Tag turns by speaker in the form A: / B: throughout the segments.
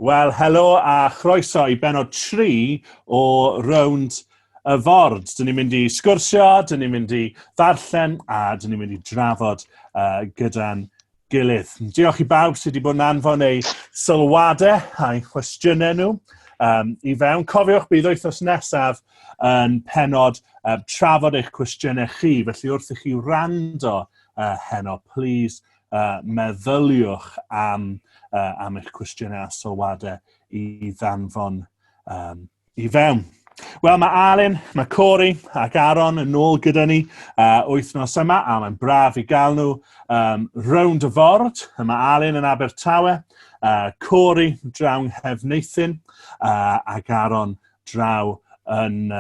A: Wel, helo a chroeso i benod 3 o Rownd y Ford. Dyn ni'n mynd i sgwrsio, dyn ni'n mynd i ddarllen a dyn ni'n mynd i drafod gyda'n gilydd. Diolch i bawb sydd wedi bod yn anfon eu sylwadau a'i chwestiynau nhw i fewn. Cofiwch, bydd wythnos nesaf yn penod trafod eich cwestiynau chi, felly wrth i chi wrando heno, please meddyliwch am eich cwestiynau a sylwadau i ddanfon i fewn. Wel, mae Alun, mae Corey ac Aaron yn ôl gyda ni wythnos yma, a mae'n braf i gael nhw rownd y ford. Mae Alun yn Abertawe, Corey draw yng Nghefneithin, ac Aaron draw yn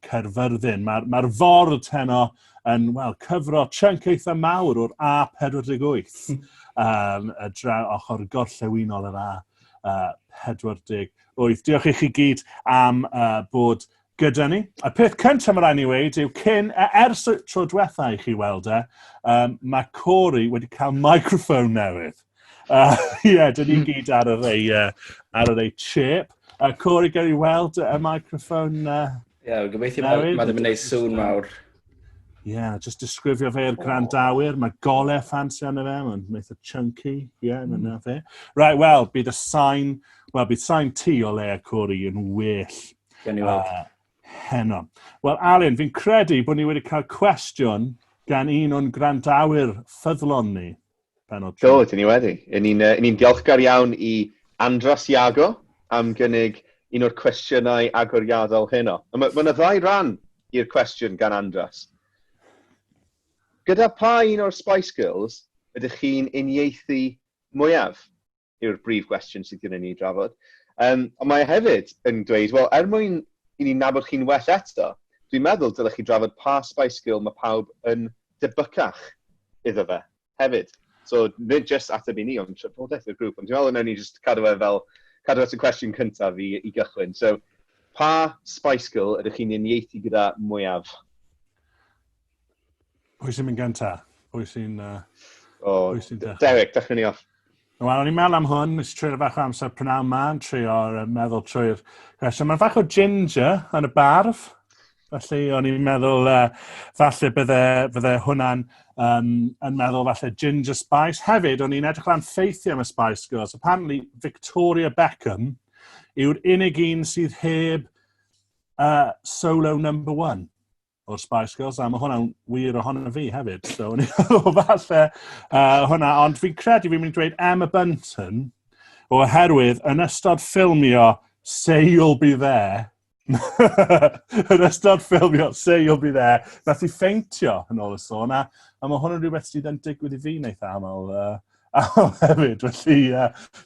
A: Caerfyrddin. Mae'r ford heno yn, wel, cyfro chunk eitha mawr o'r A48, y draw ochr gorllewinol yr A48. Diolch i chi gyd am bod gyda ni. Y peth cyntaf mae rhaid ni weud yw ers y tro diwetha i chi weld e, mae Corey wedi cael microphone newydd. Ie, dyn ni gyd ar y rei, ar y rei chip. Corey, gael i weld y microphone
B: Ie, yeah, gobeithio mae ddim yn gwneud sŵn mawr.
A: Ie, yeah, just disgrifio fe i'r gwrandawyr. Mae golau ffansi arno fe, mae'n eitha chunky. Ie, yeah, mae'n fe. Right, wel, bydd y sain, wel, bydd sain ti o leia, Corey, yn well.
B: Gawn ni weld.
A: Heno. Wel, Alun, fi'n credu bod ni wedi cael cwestiwn gan un o'n gwrandawyr ffyddlon ni. Penod
C: Do, dyn ni wedi. Yn ni'n diolchgar iawn i Andras Iago am gynnig un o'r cwestiynau agoriadol heno. Mae yna ddau ran i'r cwestiwn gan Andras. Gyda pa un o'r Spice Girls ydych chi'n uniaethu mwyaf? Yw'r brif gwestiwn sydd gyda ni i drafod. Ond mae e hefyd yn dweud, wel, er mwyn i ni nabod chi'n well eto, dwi'n meddwl dylech chi drafod pa Spice Girl mae pawb yn debycach iddo fe hefyd. So, nid just ateb i ni, ond trafodaeth i'r grŵp. Ond dwi'n meddwl wnawn ni just cadw e fel, cadw at y cwestiwn cyntaf i gychwyn. So, pa Spice Girl ydych chi'n uniaethu gyda mwyaf?
A: Pwy sy'n mynd gyntaf? Pwy sy'n
C: Oh, pwy sy'n dechrau? Derek, dechrau ni off.
A: Wel, o'n i'n meddwl am hwn, nes i treulio bach o amser prynawn ma, yn trio meddwl trwy'r cwestiwn. Mae'n fach o ginger yn y barf, felly o'n i'n meddwl falle bydde hwnna'n yn meddwl falle Ginger Spice. Hefyd, o'n i'n edrych lan ffeithiau am y Spice Girls. Apparently, Victoria Beckham yw'r unig un sydd heb solo number one o'r Spice Girls, a mae hwnna'n wir ohono fi hefyd, so o'n i'n meddwl falle hwnna, ond fi'n credu fi'n mynd i dweud Emma Bunton, oherwydd yn ystod ffilmio Say You'll Be There, yn ystod ffilmio Say You'll Be There, nath i ffeintio yn ôl y sôn, a mae hwn yn rhywbeth sydd yn digwydd i fi eitha aml hefyd, felly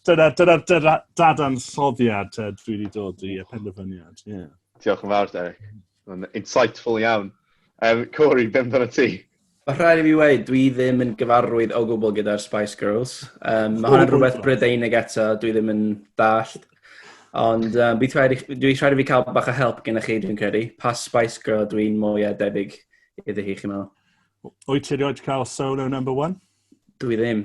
A: dyna dadansoddiad dwi wedi dod i y penderfyniad. Yeah.
C: Diolch yn fawr, Derek. Mae'n insightful iawn. Corey, be amdano ti?
B: Mae rhaid i fi weud, dwi ddim yn gyfarwydd o gwbl gyda'r Spice Girls. Mae hwnna'n rhywbeth Brydeinig eto, dwi ddim yn dallt. Ond dwi rhaid i fi cael bach o help gennych chi, dwi'n credu. Pa Spice Girl dwi'n mwyaf debyg iddi hi, chi'n meddwl?
A: Wyt ti erioed cael solo number one?
B: Dwi ddim.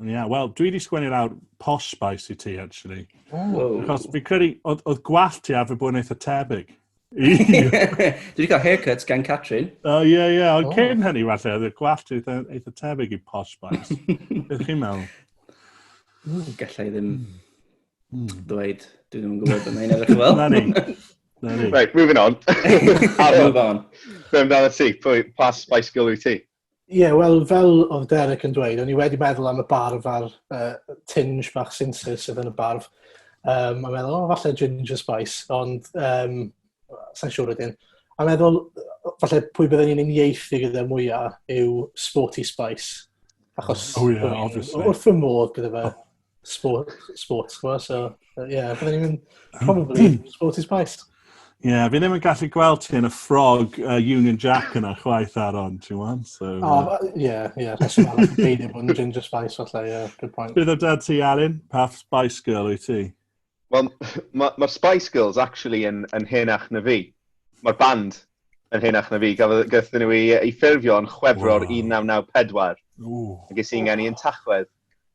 A: Ie, yeah, wel, dwi wedi sgwennu lawr Posh Spice i ti, actually.
B: Oh.
A: Achos fi'n credu, oedd gwallt ti arfer bod yn eitha tebyg.
B: Dwi wedi cael haircut gan Catrin.
A: O, ie, ie, ond cyn hynny, falle, oedd y gwallt ti eitha tebyg i Posh Spice. Beth chi'n meddwl?
B: Gallai ddim dweud. Dwi ddim yn gwybod beth mae'n edrych fel.
A: Na ni. Na ni.
C: Right, moving on.
B: Move on.
C: Be amdano ti? Pa Spice Girl wyt ti?
D: Ie, yeah, wel, fel oedd Derek yn dweud, o'n i wedi meddwl am y barf a'r tinge bach sinsus sydd yn y barf. A meddwl, o, falle Ginger Spice, ond sa'n siŵr wedyn. A meddwl, falle pwy bydden ni'n uniaethu gyda mwyaf yw Sporty Spice. Achos
A: Oh, yeah, obviously.
D: Wrth fy modd gyda fe sports, chwa, so, yeah, bydden ni'n mynd probably Sporty Spice.
A: Ie, yeah, fi ddim yn gallu gweld ti yn y ffrog Union Jack yna chwaith, Aaron, ti'n gwybod? So,
D: Oh, ie, ie, rheswm arall i beidio bod yn Ginger Spice, falle, ie, good point.
A: Beth amdano ti, Alun? Pa Spice Girl wyt ti?
C: Wel, mae'r Spice Girls actually yn henach na fi. Mae'r band yn henach na fi. Gaethon nhw i ffurfio yn Chwefror 1994.
A: Ooh.
C: A ges i'n geni yn Tachwedd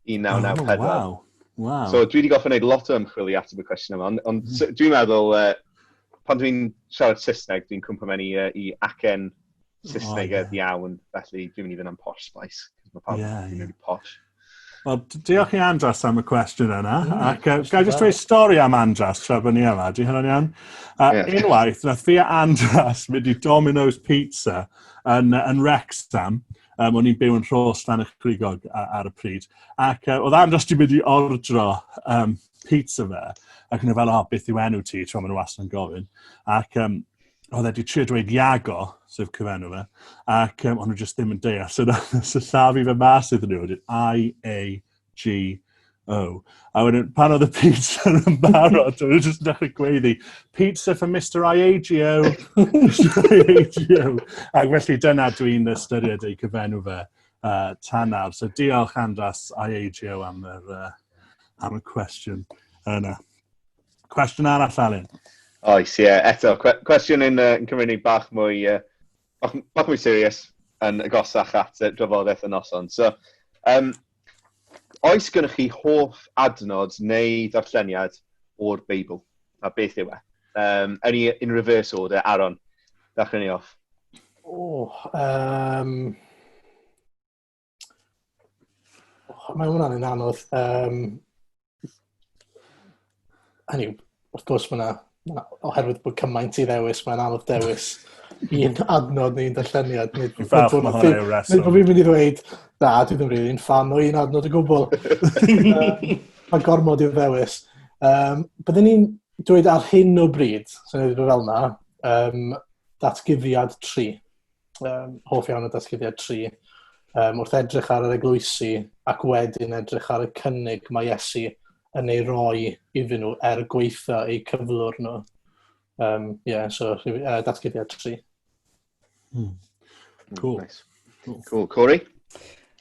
C: 1994.
A: Oh, wow. Wow.
C: So dwi wedi gorfod wneud lot o ymchwil i ateb y cwestiwn yma, ond on dwi'n meddwl, pan dwi'n siarad Saesneg, dwi'n cwmpa mewn i acen Saesneg iawn, felly dwi'n mynd i fynd am Posh Spice, cos mae pawb yn really posh.
A: Wel, diolch i Andras am y cwestiwn yna. Ac ga i jyst dweud stori am Andras tra bod ni yma, di hynny'n iawn? Unwaith, nath fi a Andras mynd i Domino's Pizza yn Wrexham. O'n i'n byw yn Rhos Llanerchrugog ar y pryd. Ac oedd Andras di mynd i ordro pizza fe. Ac o'n i fel, "O, beth yw enw ti?" Tra maen nhw wastad yn gofyn. Ac oedd e wedi trio dweud Iago, sef cyfenw fe, ac ond nhw just ddim yn deall. So nath sillafu fe mas iddyn nhw, wedyn Iago. A wedyn, pan oedd y pizza yn barod, o'n nhw just yn dechrau gweiddi, "Pizza for Mr Iago, Mr Iago." Ac felly dyna dwi'n ystyried ei cyfenw fe tan nawr. So diolch, Andras Iago, am y cwestiwn yna. Cwestiwn arall, Alun?
C: Oes, ie. Yeah. Eto, cwestiwn yn cymryd ni bach mwy serious yn agosach at drafodaeth y noson. So, oes gennych chi hoff adnod neu darlleniad o'r Beibl? A beth yw e? Any in reverse order, Aaron, ddechrau ni off.
D: Oh, oh, mae hwnna'n un anodd. Hynny yw, wrth gwrs mae yna, oherwydd bod cymaint i ddewis, mae'n anodd dewis un adnod neu'n darlleniad. Nid
A: Fi'n falch ma' hwnna yw'r reswm.
D: Nid bod fi'n mynd i ddweud, "Na, dwi ddim rili'n ffan o un adnod o gwbl." Mae gormod i'w ddewis. Byddwn ni'n dweud ar hyn o bryd, sy'n ei ddweud fel yna, Datguddiad 3. Hoff iawn o Datguddiad 3. Wrth edrych ar yr eglwysi ac wedyn edrych ar y cynnig mae Iesu yn ei roi iddyn nhw er gweitha eu cyflwr nhw. Yeah, so Datguddiad 3.
A: Cool.
C: Nice. Cool. Cool. Corey?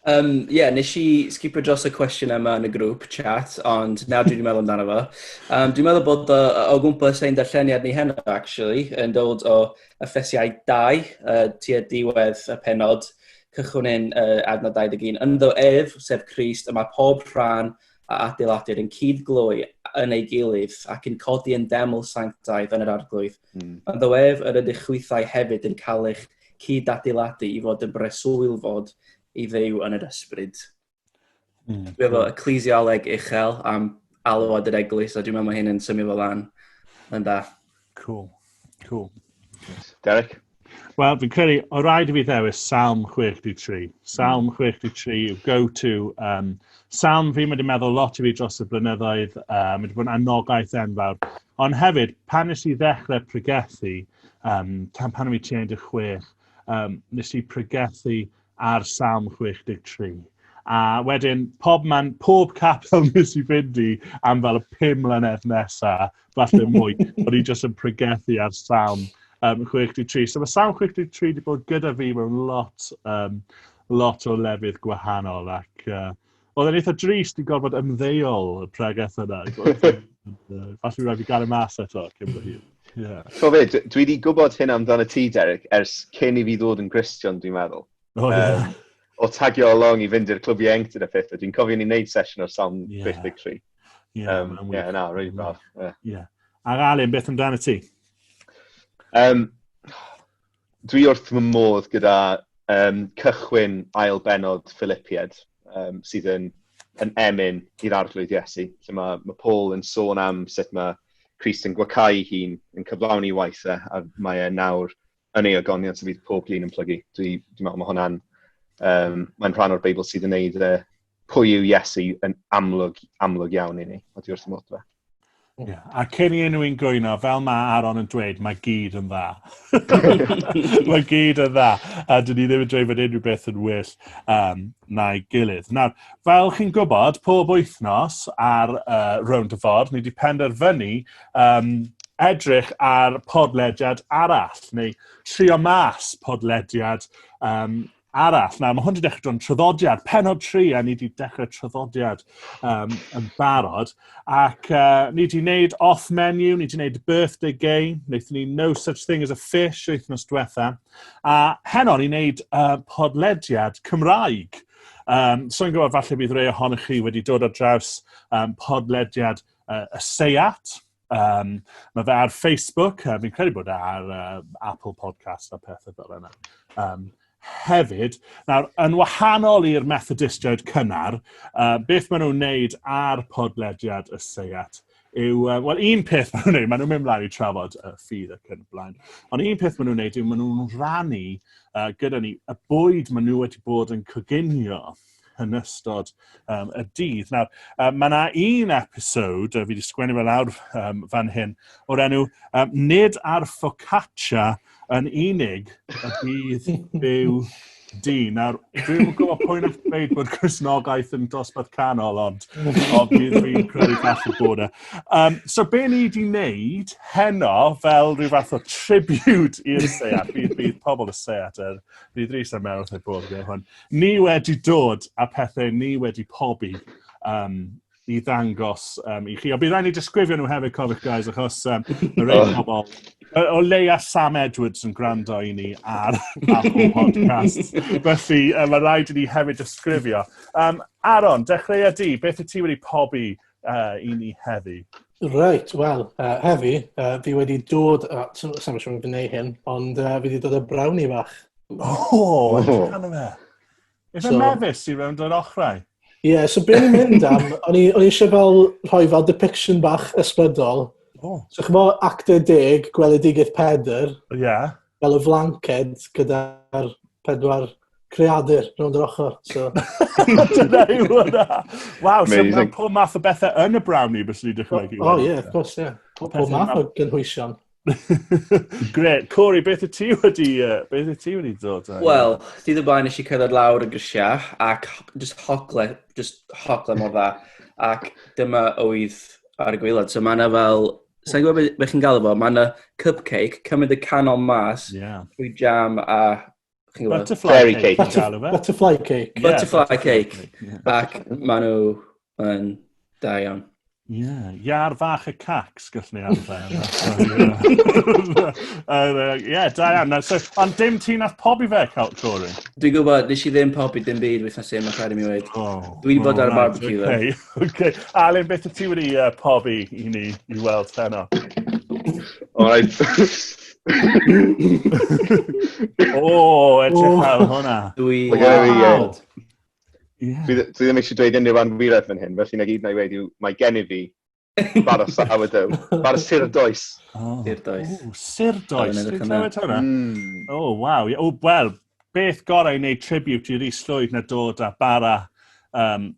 B: Yeah, nes i skipio dros y cwestiwn yma yn y grŵp chat, ond nawr dwi wedi meddwl amdano fo. Dwi'n meddwl bod o gwmpas ein darlleniad ni heno, actually, yn dod o Effesiaid 2, tua diwedd y penod, cychwyn yn adnod 21. "Ynddo ef, sef Crist, y mae pob rhan a adeiladir yn cyd-gloi yn ei gilydd ac yn codi yn deml sanctaidd yn yr Arglwydd. Ynddo ef yr ydych chwithau hefyd yn cael eich cyd-adeiladu i fod yn breswylfod i Dduw yn yr ysbryd." Dwi efo ecclesioleg uchel am alwad yr eglwys, a dwi'n meddwl mae hyn yn symud fel lan yn dda.
A: Cool.
C: Derek?
A: Wel, fi'n credu, o rhaid i fi ddewis Salm 63. Salm 63 yw go-to. Salm fi'n mynd i meddwl lot i fi dros y blynyddoedd, wedi bod yn anogaeth enfawr. Ond hefyd, pan nes i ddechrau pregethu, tan pan o'n i tua 16, nes i pregethu ar Salm 63. A wedyn, pob man, pob capel nes i fynd i am fel y 5 mlynedd nesa, falle mwy, o'n i jyst yn pregethu ar Salm 63. So mae Salm 63 wedi bod gyda fi mewn lot o lefydd gwahanol ac oedd e'n eitha drist i gorfod ymddeol y pregeth yna. Falle rhaid fi gael y mas eto cyn bo hir. Yeah.
C: So fe, dwi wedi gwybod hyn amdano ti, Derek, ers cyn i fi ddod yn Gristion, dwi'n meddwl.
A: Oh, yeah.
C: O tagio along i fynd i'r clwb ieuenctid a pethau. Dwi'n cofio ni wneud sesiwn o'r Salm 53.
A: Yeah,
C: yeah, na, really braf. Yeah.
A: Yeah. Ac Alun, beth amdano ti?
C: Dwi wrth fy modd gyda cychwyn ail benod Philippiaid, sydd yn emyn i'r Arglwydd Iesu, lle mae Paul yn sôn am sut mae Crist yn gwacau ei hun, yn cyflawni waithau, a mae e nawr yn ei ogoniant sydd fydd pob glin yn plygu. Dwi meddwl mae hwnna'n, mae'n rhan o'r Beibl sydd yn neud pwy yw Iesu yn amlwg, amlwg iawn i ni. A dwi wrth y modd fe.
A: Yeah. A cyn i unrhyw un gwyno, fel mae Aaron yn dweud, mae gyd yn dda. Mae gyd yn dda. A dyn ni ddim yn dweud bod unrhyw beth yn well na'i gilydd. Nawr, fel chi'n gwybod, pob wythnos ar Rownd y Ford, ni wedi penderfynu edrych ar podlediad arall, neu trio mas podlediad arall. Nawr, mae hwn wedi dechrau dod yn traddodiad, pennod 3, a ni wedi dechrau traddodiad yn barod. Ac ni wedi wneud Off Menu, ni wedi wneud Birthday Game, wnaethon ni No Such Thing as a Fish wythnos diwetha. A heno ni'n wneud podlediad Cymraeg. So'n gwybod, falle bydd rhai ohonych chi wedi dod ar draws podlediad y Seiat. Mae fe ar Facebook, fi'n credu bod e ar Apple Podcast a pethau fel yna. Hefyd, nawr, yn wahanol i'r Methodistiaid cynnar, beth maen nhw'n wneud ar podlediad y Seiat yw, wel, un peth maen nhw'n wneud, maen nhw'n mynd mlaen i trafod ffydd ac yn y blaen, ond un peth maen nhw'n wneud yw maen nhw'n rhannu gyda ni y bwyd maen nhw wedi bod yn coginio yn ystod y dydd. Nawr, mae yna un episod, fi wedi sgwennu fe lawr fan hyn, o'r enw Nid ar Focaccia yn unig y bydd byw dyn. Nawr, dwi'n gwybod pwy nath dweud bod Cristnogaeth yn dosbarth canol, ond fi'n credu falle bod e. So be ni wedi wneud heno fel rhyw fath o tribute i'r Seiat, bydd pobl y Seiat, bydd Rhys a Meryl wrth eu bodd gyda hwn. Ni wedi dod a pethau ni wedi pobi i ddangos i chi. Ond bydd rhaid ni disgrifio nhw hefyd, cofiwch guys, achos mae rhai pobl, o leia Sam Edwards yn gwrando i ni ar Apple Podcasts. Felly mae rhaid i ni hefyd disgrifio. Aaron, dechreuai di, beth wyt ti wedi pobi i ni heddi?
D: Reit, wel, heddi, fi wedi dod, sa'n siŵr fi'n gwneud hyn, ond fi wedi dod â brownie bach.
A: O, edrych arno fe. Ife so, mefus i rownd o'r ochrau?
D: Ie, yeah, so be o'n i'n mynd am, o'n i eisiau fel rhoi fel depiction bach ysbrydol. Oh. So ch'mo Actau 10, Gweledigaeth Pedr.
A: Ie. Yeah.
D: Fel y flanced gyda'r pedwar creadur rownd yr ochr. So.
A: Dyna yw hwnna. Waw, so mae pob math o bethau yn y brownie bys ni'n dychmygu.
D: Oh, yeah, of course, yeah. Pob math o gynhwysion.
A: Gret. Corey, beth y ti wedi, beth y ti wedi dod?
B: Wel, dydd y blaen nes i cerdded lawr y grisiau ac just hogle mor dda. Ac dyma oedd ar y gwaelod. So mae yna fel, sa'n gwybod beth be chi'n galw fo, mae yna cupcake, cymryd y canol mas, trwy jam a...
A: Butterfly Fairy
C: cake.
D: Cake. Butterfly cake.
B: Yeah, butterfly cake. Yeah. Ac maen nhw yn da iawn.
A: Ie, yeah. Iar fach y cacs gallwn ni arfer. Ie, da iawn. So, ond dim ti nath pobi fe, Corey?
B: Dwi'n gwybod, nes i ddim pobi dim byd wythnos yma, rhaid i mi weud. Oh, Dwi wedi bod ar y barbecue,
A: okay. Okay. Alun, beth wyt ti wedi pobi i ni i weld heno?
C: All right.
A: O, edrych ar hwnna.
B: Dwi... Wow.
C: Yeah. Dwi ddim eisiau dweud unrhyw anwiredd fan hyn, felly na gyd na i weud yw, mae gen i fi bara sourdough, bara surdoes.
B: Oh. Surdoes.
A: Oh, surdoes, dwi'n clywed hwnna? Oh, waw. Oh, wel, beth gorau i wneud tribute i Rhys Llwyd na dod â bara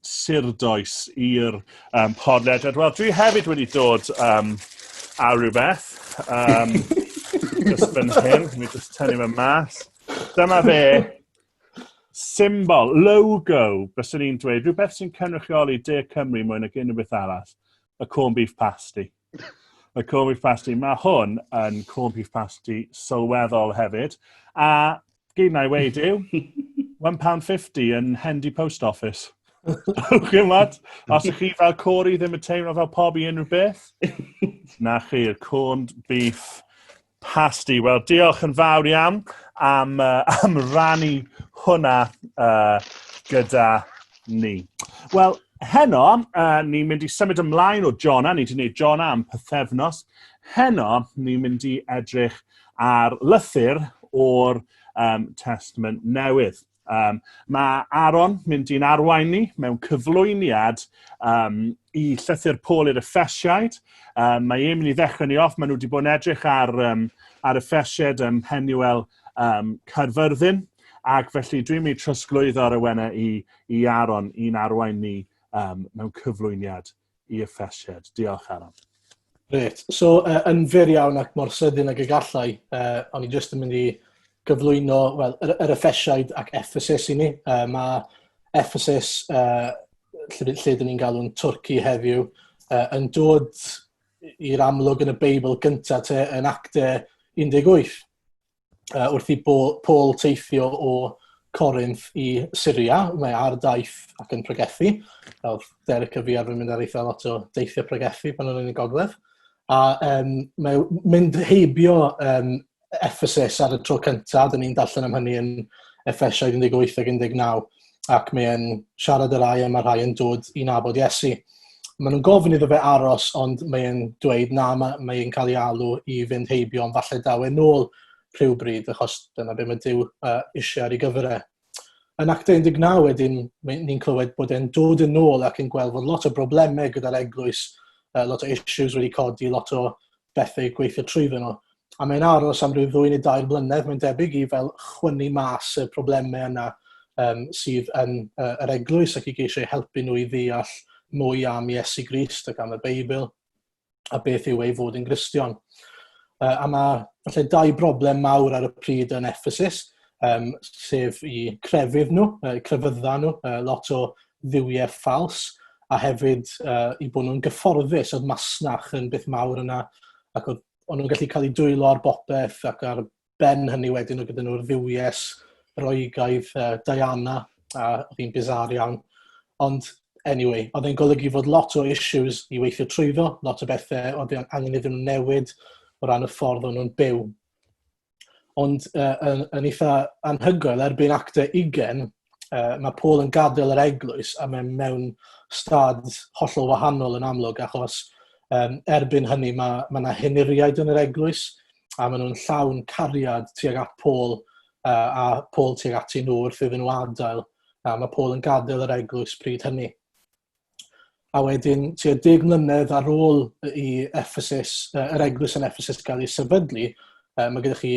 A: surdoes i'r podlediad. Wel, dwi hefyd wedi dod â rhywbeth. Just fan hyn, mi just tynnu fe mas. Dyma fe, symbol, logo, byswn i'n dweud, rhywbeth sy'n cynrychioli De Cymru mwy nag unrhyw beth arall, y corned beef pasty. Y corned beef pasty. Mae hwn yn corned beef pasty sylweddol hefyd. A gyd na i weud yw, £1.50 yn Hendy Post Office. Chymod? Os ych chi fel Corey ddim yn teimlo fel pob i unrhyw beth, na chi'r corned beef pasty. Wel, diolch yn fawr iawn am rannu hwnna gyda ni. Wel, heno, ni'n mynd i symud ymlaen o Jona. Ni wedi gwneud Jona am pythefnos. Heno, ni'n mynd i edrych ar lythyr o'r Testament Newydd. Mae Aaron mynd i'n arwain ni mewn cyflwyniad i llythyr Paul i'r Effesiaid. Mae e'n mynd i ddechrau ni off. Maen nhw wedi bod yn edrych ar Effesiaid ym Mhenuel Caerfyrddin. Ac felly dwi'n mynd i trosglwyddo ar awenau i Aaron i'n arwain ni mewn cyflwyniad i Effesiaid. Diolch, Aaron.
D: Reit, so yn fyr iawn ac mor sydyn ag y gallai, o'n i jyst yn mynd i gyflwyno, wel, yr Effesiaid ac Ephesus i ni. Mae Ephesus, lle dyn ni'n galw'n Twrci heddiw, yn dod i'r amlwg yn y Beibl gyntaf te yn Actau 18. Wrth i Paul teithio o Corinth i Syria, mae ar daith ac yn pregethu. Fel Derek a fi arfer mynd ar eitha lot o deithiau pregethu pan o'n i'n y gogledd. A mae mynd heibio Ephesus ar y tro cyntaf, dyn ni'n darllen am hynny yn Effesiaid 18 ac 19. Ac mae'n siarad y rai a mae rhai yn dod i nabod Iesu. Maen nhw'n gofyn iddo fe aros, ond mae'n dweud na, mae'n cael ei alw i fynd heibio, ond falle daw e nôl rhywbryd, achos dyna be mae Duw eisiau ar ei gyfer e. Yn Actau 19 wedyn, ni'n clywed bod e'n dod yn ôl ac yn gweld fod lot o broblemau gyda'r eglwys, lot o issues wedi codi, lot o bethau gweithio trwyddo nhw. A mae'n aros am ryw 2 neu 3 mlynedd, mae'n debyg i fel chwynnu mas y problemau yna sydd yn yr eglwys ac i geisio helpu nhw i ddeall mwy am Iesu Grist ac am y Beibl a beth yw ei fod yn Gristion. A mae falle dau broblem mawr ar y pryd yn Ephesus, sef i crefydd nhw, crefydda nhw, lot o dduwiau ffals, a hefyd i bod nhw'n gyfforddus, oedd masnach yn beth mawr yna, ac oedd o'n nhw'n gallu cael eu dwylo ar bopeth, ac ar ben hynny wedyn oedd gyda nhw'r dduwies Roegaidd Diana, a oedd hi'n bizarre iawn. Ond anyway, oedd e'n golygu fod lot o issues i weithio trwyddo, lot o bethau oedd angen iddyn nhw newid o ran y ffordd o'n nhw'n byw. Ond yn eitha anhygoel, erbyn Actau 20, mae Paul yn gadael yr eglwys a mae'n mewn stad hollol wahanol yn amlwg, achos erbyn hynny mae yna henuriaid yn yr eglwys a maen nhw'n llawn cariad tuag at Paul a Paul tuag ati nhw wrth iddyn nhw adael. A mae Paul yn gadael yr eglwys pryd hynny. A wedyn, tua 10 mlynedd ar ôl i Ephesus, yr eglwys yn Ephesus gael ei sefydlu, mae gyda chi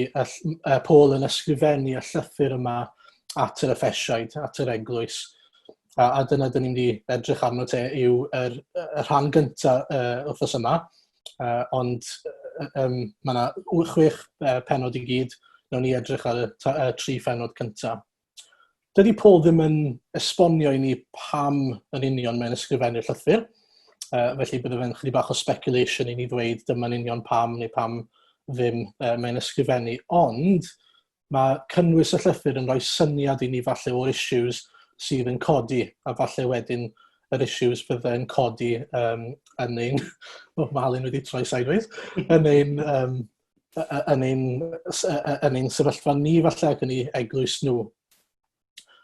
D: Paul yn ysgrifennu y llythyr yma at yr Effesiaid, at yr eglwys. A dyna dyn ni'n mynd i edrych arno te yw y rhan gyntaf wythnos yma. Ond mae yna 6 pennod i gyd. Nawn ni edrych ar y 3 phennod cyntaf. Dydy Paul ddim yn esbonio i ni pam yn union mae'n ysgrifennu'r llythyr, felly bydde fe'n chydig bach o speculation i ni ddweud dyma'n union pam neu pam ddim mae'n ysgrifennu, ond mae cynnwys y llythyr yn rhoi syniad i ni falle o'r issues sydd yn codi, a falle wedyn yr issues fydde'n codi yn ein... Oh, mae Alun wedi troi sideways. Yn ein, um, yn ein, yn ein sefyllfa ni falle ac yn ei eglwys nhw.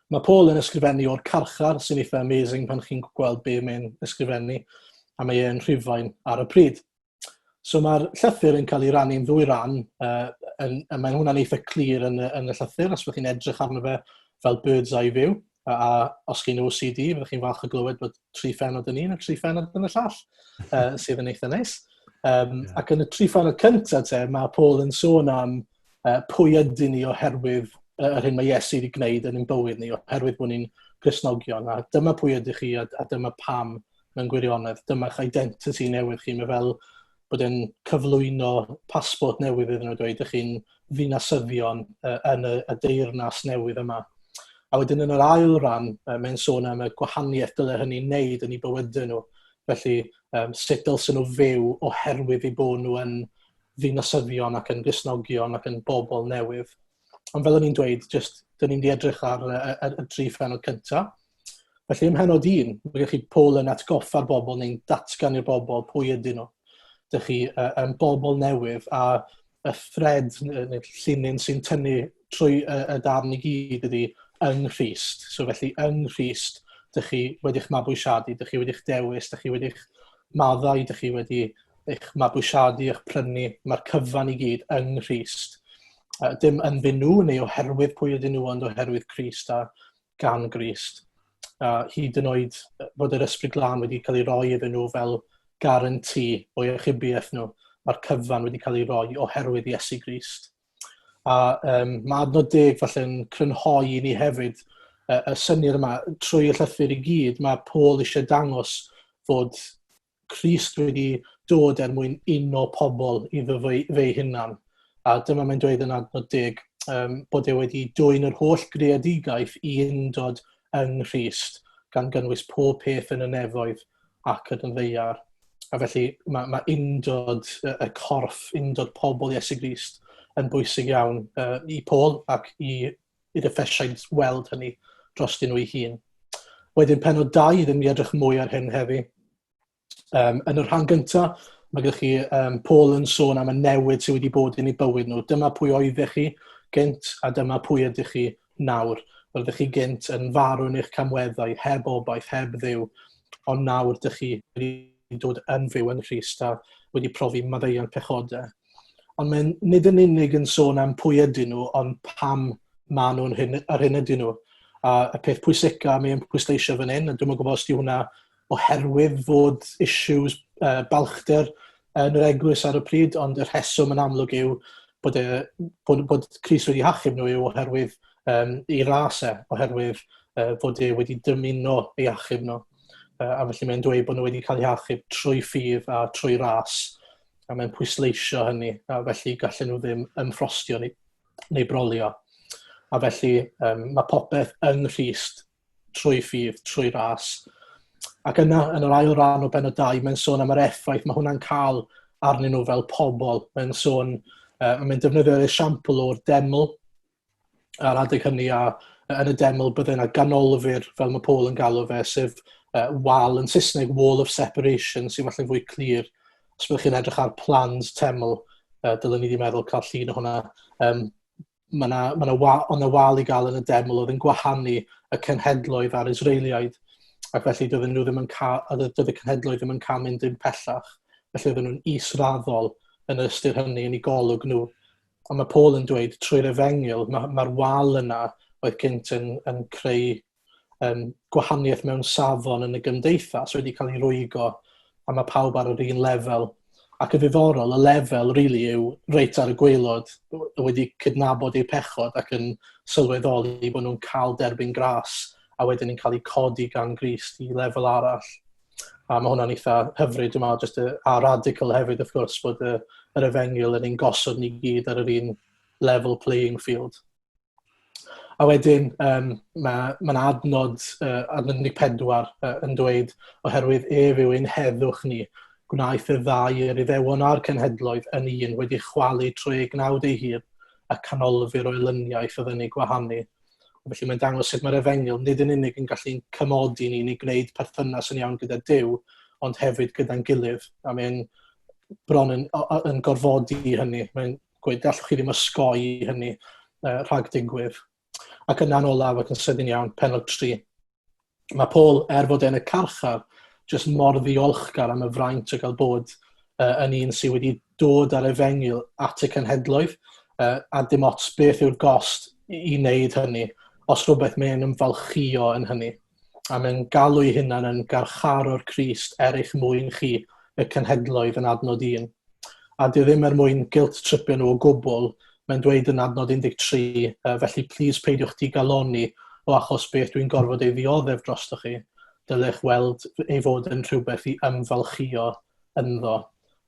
D: Mae Paul yn ysgrifennu o'r carchar, sy'n eitha amazing pan chi'n gweld be mae'n ysgrifennu, a mae e'n Rhufain ar y pryd. So mae'r llythyr yn cael ei rannu'n ddwy ran, mae'n hwnna'n eitha clir yn y llythyr, os byddwch chi'n edrych arno fe fel bird's eye view, a os chi'n OCD, fyddwch chi'n falch o glywed bod 3 phennod yn un a 3 phennod yn y llall, sydd yn eitha neis. Yeah. Ac yn y 3 phennod cyntaf te, mae Paul yn sôn am pwy ydyn ni oherwydd yr hyn mae Iesu wedi gwneud yn ein bywyd ni, oherwydd bod ni'n Gristnogion, a dyma pwy ydych chi a dyma pam mewn gwirionedd. Dyma'ch identity newydd chi. Mae fel bod e'n cyflwyno pasbort newydd iddyn nhw, dweud ydych chi'n ddinasyddion yn y deyrnas newydd yma. A wedyn yn yr ail ran, mae'n sôn am y gwahaniaeth dyle hynny wneud yn eu bywydau nhw. Felly, sut dylsen nhw fyw oherwydd eu bod nhw yn ddinasyddion ac yn Gristnogion ac yn bobl newydd. Ond fel o'n i'n dweud, just, dyn ni'n di edrych ar y 3 phennod cyntaf. Felly ym mhennod 1, mae gennych chi Paul yn atgoffa'r bobl neu'n datgan i'r bobl pwy ydyn nhw. Dych chi yn bobl newydd a y thread neu'r llinyn sy'n tynnu trwy y darn i gyd ydy yng Nghrist. So felly yng Nghrist, dych chi wedi'ch mabwysiadu, dych chi wedi'ch dewis, dych chi wedi'ch maddau, dych chi wedi eich mabwysiadu, eich prynu, mae'r cyfan i gyd yng Nghrist. Dim ynddyn nhw neu oherwydd pwy ydyn nhw, ond oherwydd Crist a gan Grist. A hyd yn oed fod yr Ysbryd Glân wedi cael ei roi iddyn nhw fel garanti o'i achubiaeth nhw, mae'r cyfan wedi cael ei roi oherwydd Iesu Grist. A mae adnod 10 falle'n crynhoi i ni hefyd y syniad yma trwy y llythyr i gyd. Mae Paul eisiau dangos fod Crist wedi dod er mwyn uno pobl iddo fe'i hunan. A dyma mae'n dweud yn adnod 10, bod e wedi dwyn yr holl greadigaeth i undod yng Nghrist, gan gynnwys pob peth yn y nefoedd ac yn y ddaear. A felly mae undod y corff, undod pobl Iesu Grist yn bwysig iawn i Paul ac i'r Effesiaid weld hynny drostyn nhw ei hun. Wedyn pennod 2, ddim i edrych mwy ar hyn heddi. Yn y rhan gyntaf, mae gennych chi Paul yn sôn am y newid sydd wedi bod yn ei bywyd nhw. Dyma pwy oeddech chi gynt a dyma pwy ydych chi nawr. Roeddech chi gynt yn farw yn eich camweddau, heb obaith, heb Dduw, ond nawr dych chi wedi dod yn fyw yng Nghrist a wedi profi maddeuant pechodau. Ond mae'n nid yn unig yn sôn am pwy ydyn nhw, ond pam maen nhw'n hyn, yr hyn ydyn nhw. A y peth pwysica mae'n pwysleisio fan hyn, a dwi'm yn gwybod os di hwnna oherwydd fod issues balchder yn yr eglwys ar y pryd, ond y rheswm yn amlwg yw bod, e, bod, bod Crist wedi hachub nhw yw oherwydd ei ras e, oherwydd fod e wedi dymuno ei achub nhw. A felly mae'n dweud bod nhw wedi cael eu hachub trwy ffydd a trwy ras, a mae'n pwysleisio hynny, a felly gallen nhw ddim ymffrostio neu, neu brolio. A felly mae popeth yng Nghrist trwy ffydd, trwy ras. Ac yna, yn yr ail ran o bennod 2, mae'n sôn am yr effaith mae hwnna'n cael arnyn nhw fel pobl. Mae'n sôn, mae'n defnyddio'r esiampl o'r deml ar adeg hynny, a yn y deml bydde yna ganolfur, fel mae Paul yn galw fe, sef wal yn Saesneg, wall of separation, sy'n falle'n fwy clir. Os byddwch chi'n edrych ar plans teml, dylen ni wedi meddwl cael llun o hwnna. Mae yna ma 'na wa, oedd 'na wal i gael yn y deml oedd yn gwahanu y cenhedloedd a'r Israeliaid, ac felly doedden nhw ddim yn cael, doedd y cenhedloedd ddim yn cael mynd dim pellach. Felly oedden nhw'n israddol yn yr ystyr hynny yn eu golwg nhw. Ond mae Paul yn dweud trwy'r efengyl, mae'r ma wal yna oedd gynt yn creu gwahaniaeth mewn safon yn y gymdeithas wedi cael ei rwygo, a mae pawb ar yr un lefel. Ac yn ddiddorol, y lefel really yw reit ar y gwaelod wedi cydnabod eu pechod ac yn sylweddoli bod nhw'n cael derbyn gras a wedyn yn cael eu codi gan Grist i lefel arall. A mae hwnna'n eitha hyfryd, dwi'n meddwl, just a radical hefyd, wrth gwrs, bod yr efengyl yn ein gosod ni gyd ar yr un level playing field. A wedyn, mae ma adnod, adnod 14 yn dweud, oherwydd ef yw ein heddwch ni, gwnaeth y ddau yr Iddewon a'r cenhedloedd yn un wedi chwalu trwy ei gnawd ei hun y canolfur o elyniaeth oedd yn ei gwahanu. Felly mae'n dangos sut mae'r efengyl nid yn unig yn gallu'n cymodi ni neu gwneud perthynas yn iawn gyda Duw, ond hefyd gyda'n gilydd. A mae'n bron yn gorfodi hynny. Mae'n gweud, gallwch chi ddim osgoi hynny rhag digwydd. Ac yna'n olaf, ac yn sydyn iawn, pennod 3. Mae Paul, er fod e'n y carchar, jyst mor ddiolchgar am y fraint o gael bod yn un sydd wedi dod ar efengyl at y cenhedloedd, a dim ots beth yw'r gost i wneud hynny, os rhywbeth mae'n ymfalchïo yn hynny. A mae'n galw ei hunan yn garcharor Crist er eich mwyn chi, y cenhedloedd, yn adnod 1. A dyw e ddim er mwyn guilt tripio nhw o gwbl, mae'n dweud yn adnod 13, felly plis peidiwch digalonni o achos beth dwi'n gorfod ei ddioddef drostoch chi, dylech weld ei fod yn rhywbeth i ymfalchïo ynddo.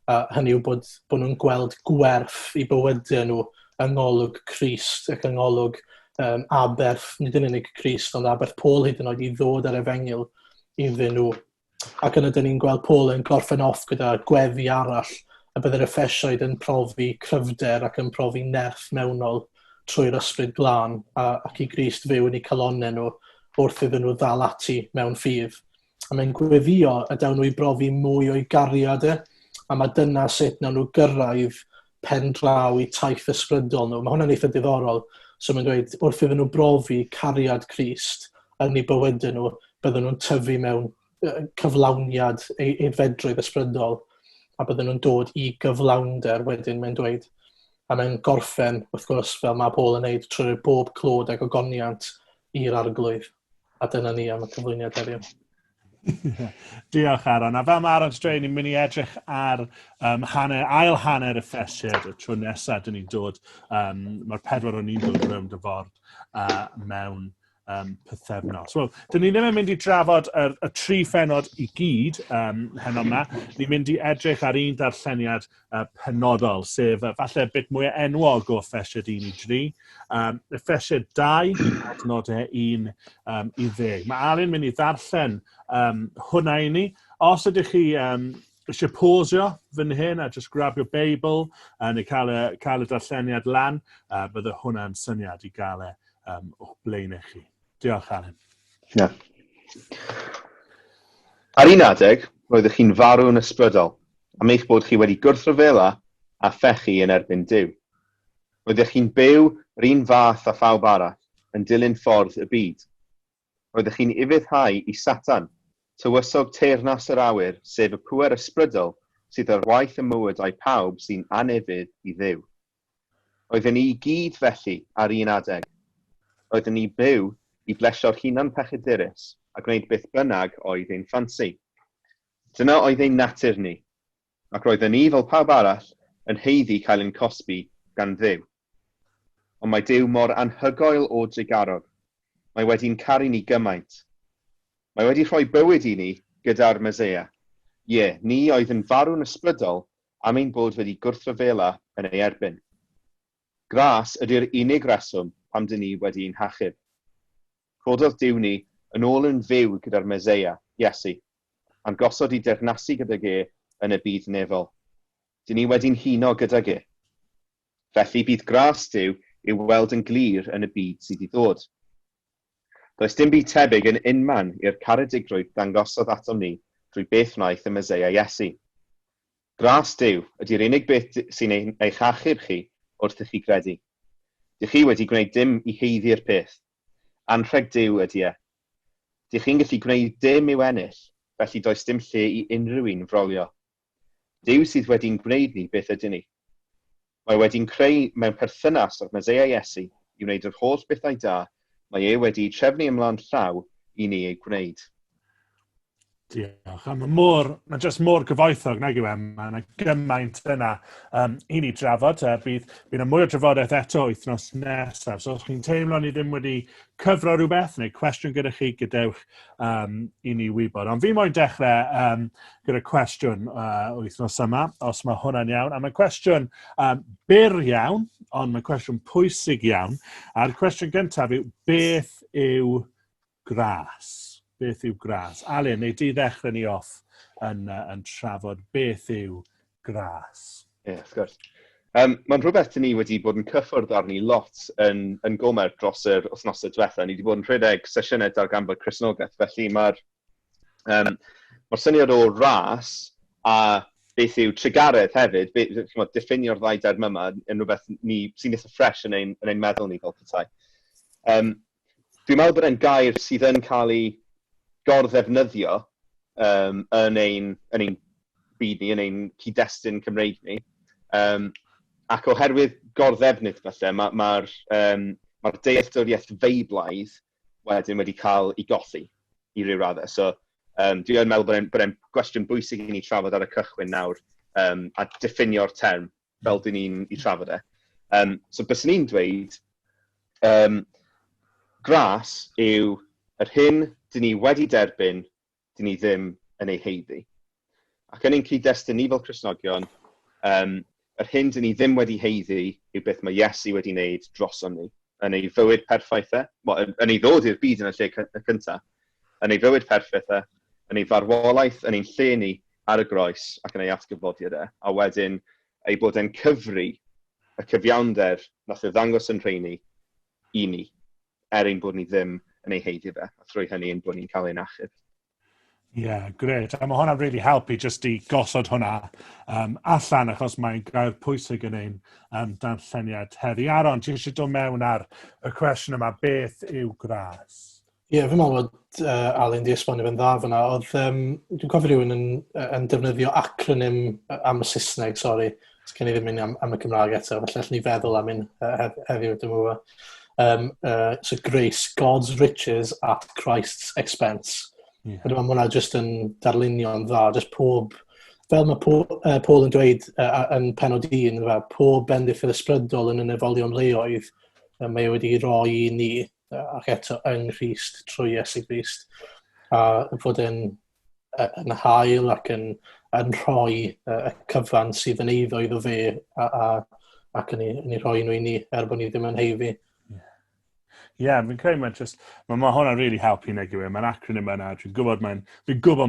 D: A hynny yw bod nhw'n gweld gwerth i bywydau nhw yng ngolwg Crist ac yng ngolwg aberth, nid yn unig Crist, ond aberth Paul hyd yn oed i ddod ar efengyl iddyn nhw. Ac yna dyn ni'n gweld Paul yn gorffen off gyda gweddi arall, y byddai'r Effesiaid yn profi cryfder ac yn profi nerth mewnol trwy'r ysbryd glân ac i Grist fyw yn eu calonnau nhw wrth iddyn nhw ddal ati mewn ffydd. A mae'n gweddio y dawn nhw i brofi mwy o'i gariad e, a mae dyna sut nawn nhw gyrraedd pen draw i taith ysbrydol nhw. Mae hwnna'n eitha diddorol. So mae'n dweud, wrth iddyn nhw brofi cariad Crist yn eu bywydau nhw, bydden nhw'n tyfu mewn cyflawniad ei fedrwydd ysbrydol, a bydden nhw'n dod i gyflawnder wedyn, mae'n dweud. A mae'n gorffen, wrth gwrs, fel mae Paul yn neud, trwy bob clod ac ogoniant i'r Arglwydd. A dyna ni am y cyflwyniad heddiw.
A: Diolch, Aaron. A fel mae Aaron dweud, ni'n mynd i edrych ar ail hanner y Effesiaid y tro nesaf dyn ni'n dod. Mae'r pedwar o'n ni'n dod rownd y ford mewn pythefnos. Wel, dyn ni ddim yn mynd i drafod y tri phennod i gyd heno yma. Ni'n mynd i edrych ar un darlleniad penodol, sef falle bit mwy enwog o Effesiaid 1 i 3. Effesiaid 2, adnodau 1 i 10. Mae Alun mynd i ddarllen hwnna i ni. Os ydych chi eisiau pausio fan hyn a just grab your Bible neu cael y darlleniad lan, bydde hwnna'n syniad i gael e o'ch blaenau chi. Diolch, Alun.
C: Yeah. Ar un adeg, roeddech chi'n farw'n ysbrydol, am eich bod chi wedi gwrthryfela a phechu yn erbyn Duw. Roeddech chi'n byw yr un fath â phawb arall, yn dilyn ffordd y byd. Roeddech chi'n ufuddhau i Satan, tywysog teyrnas yr awyr, sef y pŵer ysbrydol sydd ar waith ym mywydau pawb sy'n anufudd i Dduw. Oedden ni i gyd felly ar un adeg. Roedden ni byw i blesio'r hunan pechadurus a gwneud beth bynnag oedd ein ffansi. Dyna oedd ein natur ni, ac roedden ni, fel pawb arall, yn haeddu cael ein cosbi gan Dduw. Ond mae Duw mor anhygoel o drugarog. Mae wedi'n caru ni gymaint. Mae wedi rhoi bywyd i ni gyda'r Meseia. Ie, ni oedd yn farw'n ysbrydol am ein bod wedi gwrthryfela yn ei erbyn. Gras ydy'r unig reswm pam dyn ni wedi'n hachub. Rhoddodd Duw ni yn ôl yn fyw gyda'r Meseia, Iesu, a'n gosod i deyrnasu gydag e yn y byd nefol. Dyn ni wedi'n huno gydag e. Felly bydd gras Duw i'w weld yn glir yn y byd sydd i ddod. Does dim byd tebyg yn unman i'r caredigrwydd dangosodd atom ni drwy beth wnaeth y Meseia Iesu. Gras Duw ydy'r unig beth sy'n eich achub chi wrth i chi gredu. Dych chi wedi gwneud dim i haeddu'r peth. Anrheg Duw ydy e. Dych chi'n gallu gwneud dim i'w ennill, felly does dim lle i unrhyw un frolio. Duw sydd wedi'n gwneud ni beth ydyn ni. Mae wedi'n creu mewn perthynas â'r Meseia Iesu i wneud yr holl bethau da mae e wedi'u trefnu ymlaen llaw i ni eu gwneud.
A: Diolch. A mae mor, mae jyst mor gyfoethog, nag yw e? Mae yna gymaint yna i ni drafod. Bydd yna mwy o drafodaeth eto wythnos nesaf. So os chi'n teimlo ni ddim wedi cyfro rhywbeth neu cwestiwn gyda chi, gadewch i ni wybod. Ond fi moyn dechrau gyda cwestiwn wythnos yma, os mae hwnna'n iawn. A mae cwestiwn byr iawn, ond mae cwestiwn pwysig iawn. A'r cwestiwn gyntaf yw, beth yw gras? Beth yw gras? Alun, neu di ddechrau ni off yn trafod beth yw gras?
C: Ie, yeah, wrth gwrs. Mae'n rhywbeth dyn ni wedi bod yn cyffwrdd arni lot yn Gomer dros yr wythnosau diwetha. Ni wedi bod yn rhedeg sesiynau darganfod Cristnogaeth, felly mae'r syniad o ras a beth yw trugaredd hefyd, ch'mod, diffinio'r ddau derm yma yn rhywbeth ni sy'n eitha ffres yn ein meddwl ni fel petai. Dwi'n meddwl bod e'n gair sydd yn cael ei gorddefnyddio yn ein byd ni, yn ein cyd-destun Cymreig ni. Ac oherwydd gorddefnydd falle, mae'r ma dealltwriaeth feiblaidd wedyn wedi cael ei golli i ryw raddau. So, dwi yn meddwl bod e'n gwestiwn bwysig i ni trafod ar y cychwyn nawr a diffinio'r term fel dyn ni'n i trafod e. So, byswn ni'n dweud, gras yw yr hyn dyn ni wedi derbyn, dyn ni ddim yn ei haeddu. Ac yn ein cyd-destun ni fel Cristnogion, yr hyn dyn ni ddim wedi haeddu yw beth mae Iesu wedi wneud drosom ni. Yn ei fywyd perffaith e, well, yn ei ddod i'r byd yn y lle cyntaf, yn ei fywyd perffaith e, yn ei farwolaeth yn ein lle ni ar y groes ac yn ei atgyfodiad e, a wedyn ei bod e'n cyfri y cyfiawnder nath e ddangos yn rheini i ni, er ein bod ni ddim yn ei haeddu fe, a thrwy hynny ein bod ni'n cael ein achub.
A: Ie, yeah, grêt. A mae hwnna'n really helpu jyst i gosod hwnna allan, achos mae'n gair pwysig yn ein darlleniad heddi. Aaron, ti eisiau dod mewn ar y cwestiwn yma, beth yw gras?
D: Ie, yeah, fi'n meddwl bod Alun di esbonio fe'n dda fyna. Oedd, dwi'n cofio rhywun yn defnyddio acronym am y Saesneg, sori. Sgen i ddim un am y Cymraeg eto, felly allwn ni feddwl am un heddiw, dwi'n gwybod. So grace, God's riches at Christ's expense. Dwi'n meddwl hwnna jyst yn darlunio'n dda, jyst pob, fel mae Paul yn dweud yn penod 1, fel, pob bendith yr ysbrydol yn y nefolion leoedd, mae e wedi roi i ni, ac eto yng Nghrist, trwy Iesu Grist, a fod yn, yn hael ac yn rhoi y cyfan sydd yn eiddo iddo fe ac yn ei rhoi nhw i ni, er bod ni ddim yn haeddu.
A: Ie, yeah, fi'n credu mae hwnna'n really helpu nag yw e. Mae'r acronym yna, fi'n gwybod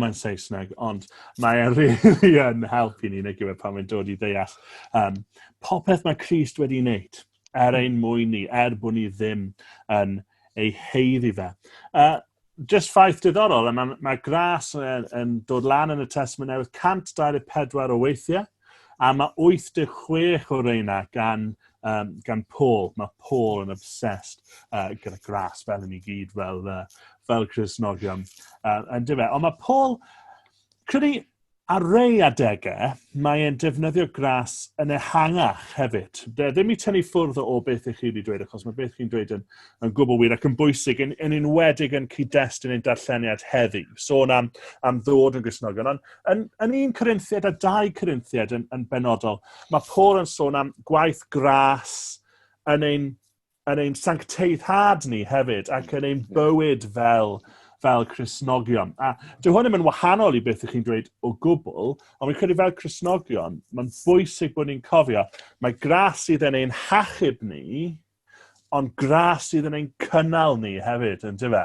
A: mae'n Saesneg, ond mae'n really yn helpu ni nag yw e pan mae'n dod i ddeall popeth mae Crist wedi wneud er ein mwyn ni, er bod ni ddim yn ei haeddu fe. Just ffaith diddorol, mae gras yn dod lan yn y Testament Newydd 124 o weithiau, a mae 86 o reina gan gan Paul. Mae Paul yn obsessed gyda gras fel yn i gyd fel Cristnogion. Yn dyfe. Ond mae Paul, credu ar rei adegau, mae e'n defnyddio gras yn ehangach hefyd. De, ddim i tynnu ffwrdd o beth ych chi wedi dweud, achos mae beth chi'n dweud yn gwbl wir ac yn bwysig, yn enwedig yn cyd-destun ein darlleniad heddi. Sôn am ddod yn Gristnogion. Ond yn 1 Corinthiad a 2 Corinthiad yn benodol, mae Paul yn sôn am gwaith gras yn ein sancteiddhad ni hefyd ac yn ein bywyd fel Cristnogion. A dyw hwn ddim yn wahanol i beth ych chi'n dweud o gwbl, ond fi'n credu fel Cristnogion, mae'n bwysig bod ni'n cofio, mae gras sydd yn ein hachub ni, ond gras sydd yn ein cynnal ni hefyd, yn dyfe?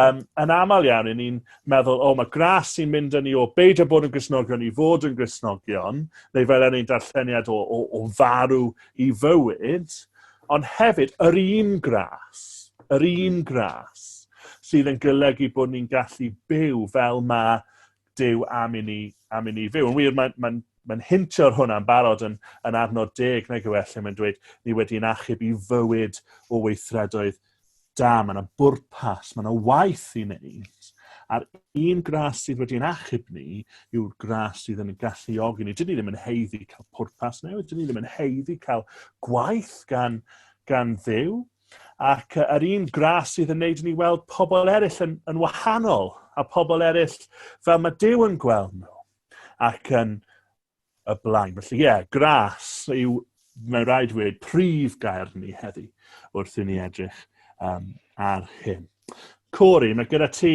A: Yn aml iawn, i ni'n meddwl, o, mae gras sy'n mynd â ni o beidio bod yn Gristnogion i fod yn Gristnogion, neu fel yn ein darlleniad o farw i fywyd, ond hefyd yr un gras, yr un gras sydd yn golygu bod ni'n gallu byw fel mae Duw am i ni fyw. Yn wir, mae'n hintio'r hwnna'n barod yn adnod 10, nag yw e, lle mae'n dweud ni wedi'n achub i fywyd o weithredoedd da. Mae yna bwrpas, mae yna waith i wneud. A'r un gras sydd wedi'n achub ni yw'r gras sydd yn galluogi ni. Dyn ni ddim yn haeddu cael pwrpas newydd, dyn ni ddim yn haeddu cael gwaith gan Dduw. Ac yr un gras sydd yn neud i ni weld pobl eraill yn wahanol, a pobl eraill fel mae Duw yn gweld nhw. Ac yn y blaen. Felly ie, yeah, gras yw, mae'n rhaid dweud, prif gair ni heddi wrth i ni edrych ar hyn. Corey, mae gyda ti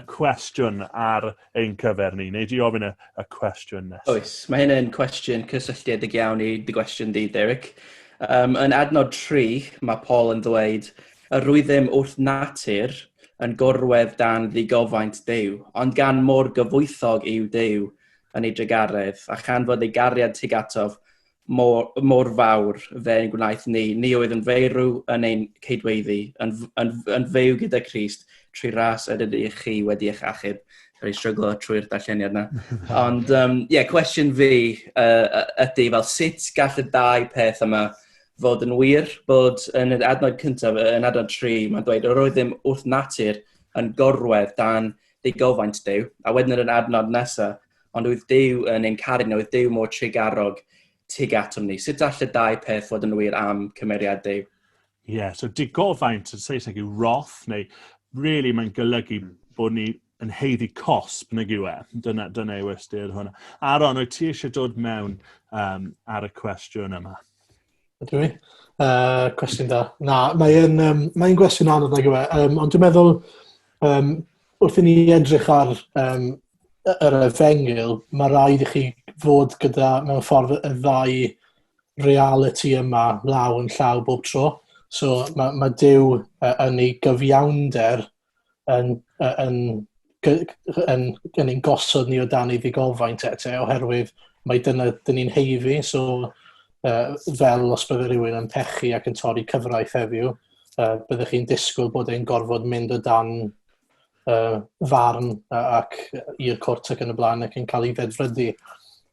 A: cwestiwn ar ein cyfer ni. Neu di ofyn y cwestiwn nesaf?
B: Oes, mae hyn yn cwestiwn cysylltiedig iawn i dy gwestiwn di, Derek. Yn adnod 3, mae Paul yn dweud, "Yr oeddem wrth natur yn gorwedd dan ddigofaint Duw, ond gan mor gyfoethog yw Duw yn ei drugaredd, a chan fod ei gariad tuag atof mor fawr fe'n gwnaeth ni, ni oedd yn feirw yn ein ceidweddi, yn fyw gyda Crist, trwy ras yr ydych chi wedi eich achub." Sorry, stryglo trwy'r darlleniad na. Ond, yeah, cwestiwn fi ydy fel sut gall y dau peth yma fod yn wir, bod yn yr adnod cyntaf, yn adnod 3, mae'n dweud, "Yr oeddem wrth natur yn gorwedd dan digofaint Duw," a wedyn yn yr adnod nesaf, "ond oedd Duw yn ein caru ni, oedd Duw mor trugarog tuag atom ni." Sut all y dau peth fod yn wir am cymeriad Duw?
A: Ie, yeah, so digofaint yn Saesneg yw wrath, neu really mae'n golygu bod ni yn haeddu cosb, nag yw e? Dyna yw ystyr hwnna. Aaron, wyt ti eisiau dod mewn ar y cwestiwn yma?
D: Ydw i. Cwestiwn da. Na, mae'n gwestiwn anodd, nag yw e. Ond dwi'n meddwl, wrth i ni edrych ar yr efengyl, mae rhaid i chi fod gyda, mewn ffordd, y ddau reality yma law yn llaw bob tro. So mae Duw yn ei gyfiawnder yn ein gosod ni o dan ei ddigofaint eto, oherwydd mae dyna dyn ni'n haeddu. So fel os bydde rhywun yn pechu ac yn torri cyfraith heddiw, byddech chi'n disgwyl bod e'n gorfod mynd o dan farn ac i'r cwrt ac yn y blaen ac yn cael ei ddedfrydu.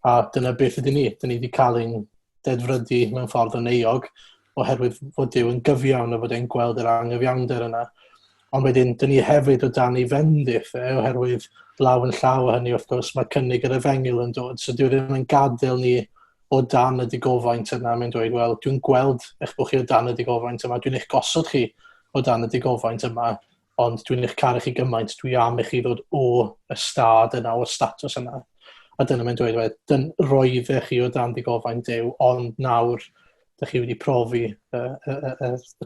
D: A dyna beth ydyn ni. Dyn ni wedi cael ein dedfrydu mewn ffordd yn euog oherwydd fod Duw yn gyfiawn a fod e'n gweld yr angyfiawnder yna. Ond wedyn, dyn ni hefyd o dan ei fendith e, oherwydd law yn llaw o hynny, wrth gwrs, mae cynnig yr efengyl yn dod. So dyw e ddim yn gadael ni o dan y digofaint yna. Mae'n dweud, "Wel, dwi'n gweld eich bod chi o dan y digofaint yma, dwi'n eich gosod chi o dan y digofaint yma, ond dwi'n eich caru chi gymaint, dwi am i chi ddod o y stad yna, o'r statws yna." A dyna mae'n dweud, dyn roeddech chi o dan digofaint Duw, ond nawr dych chi wedi profi y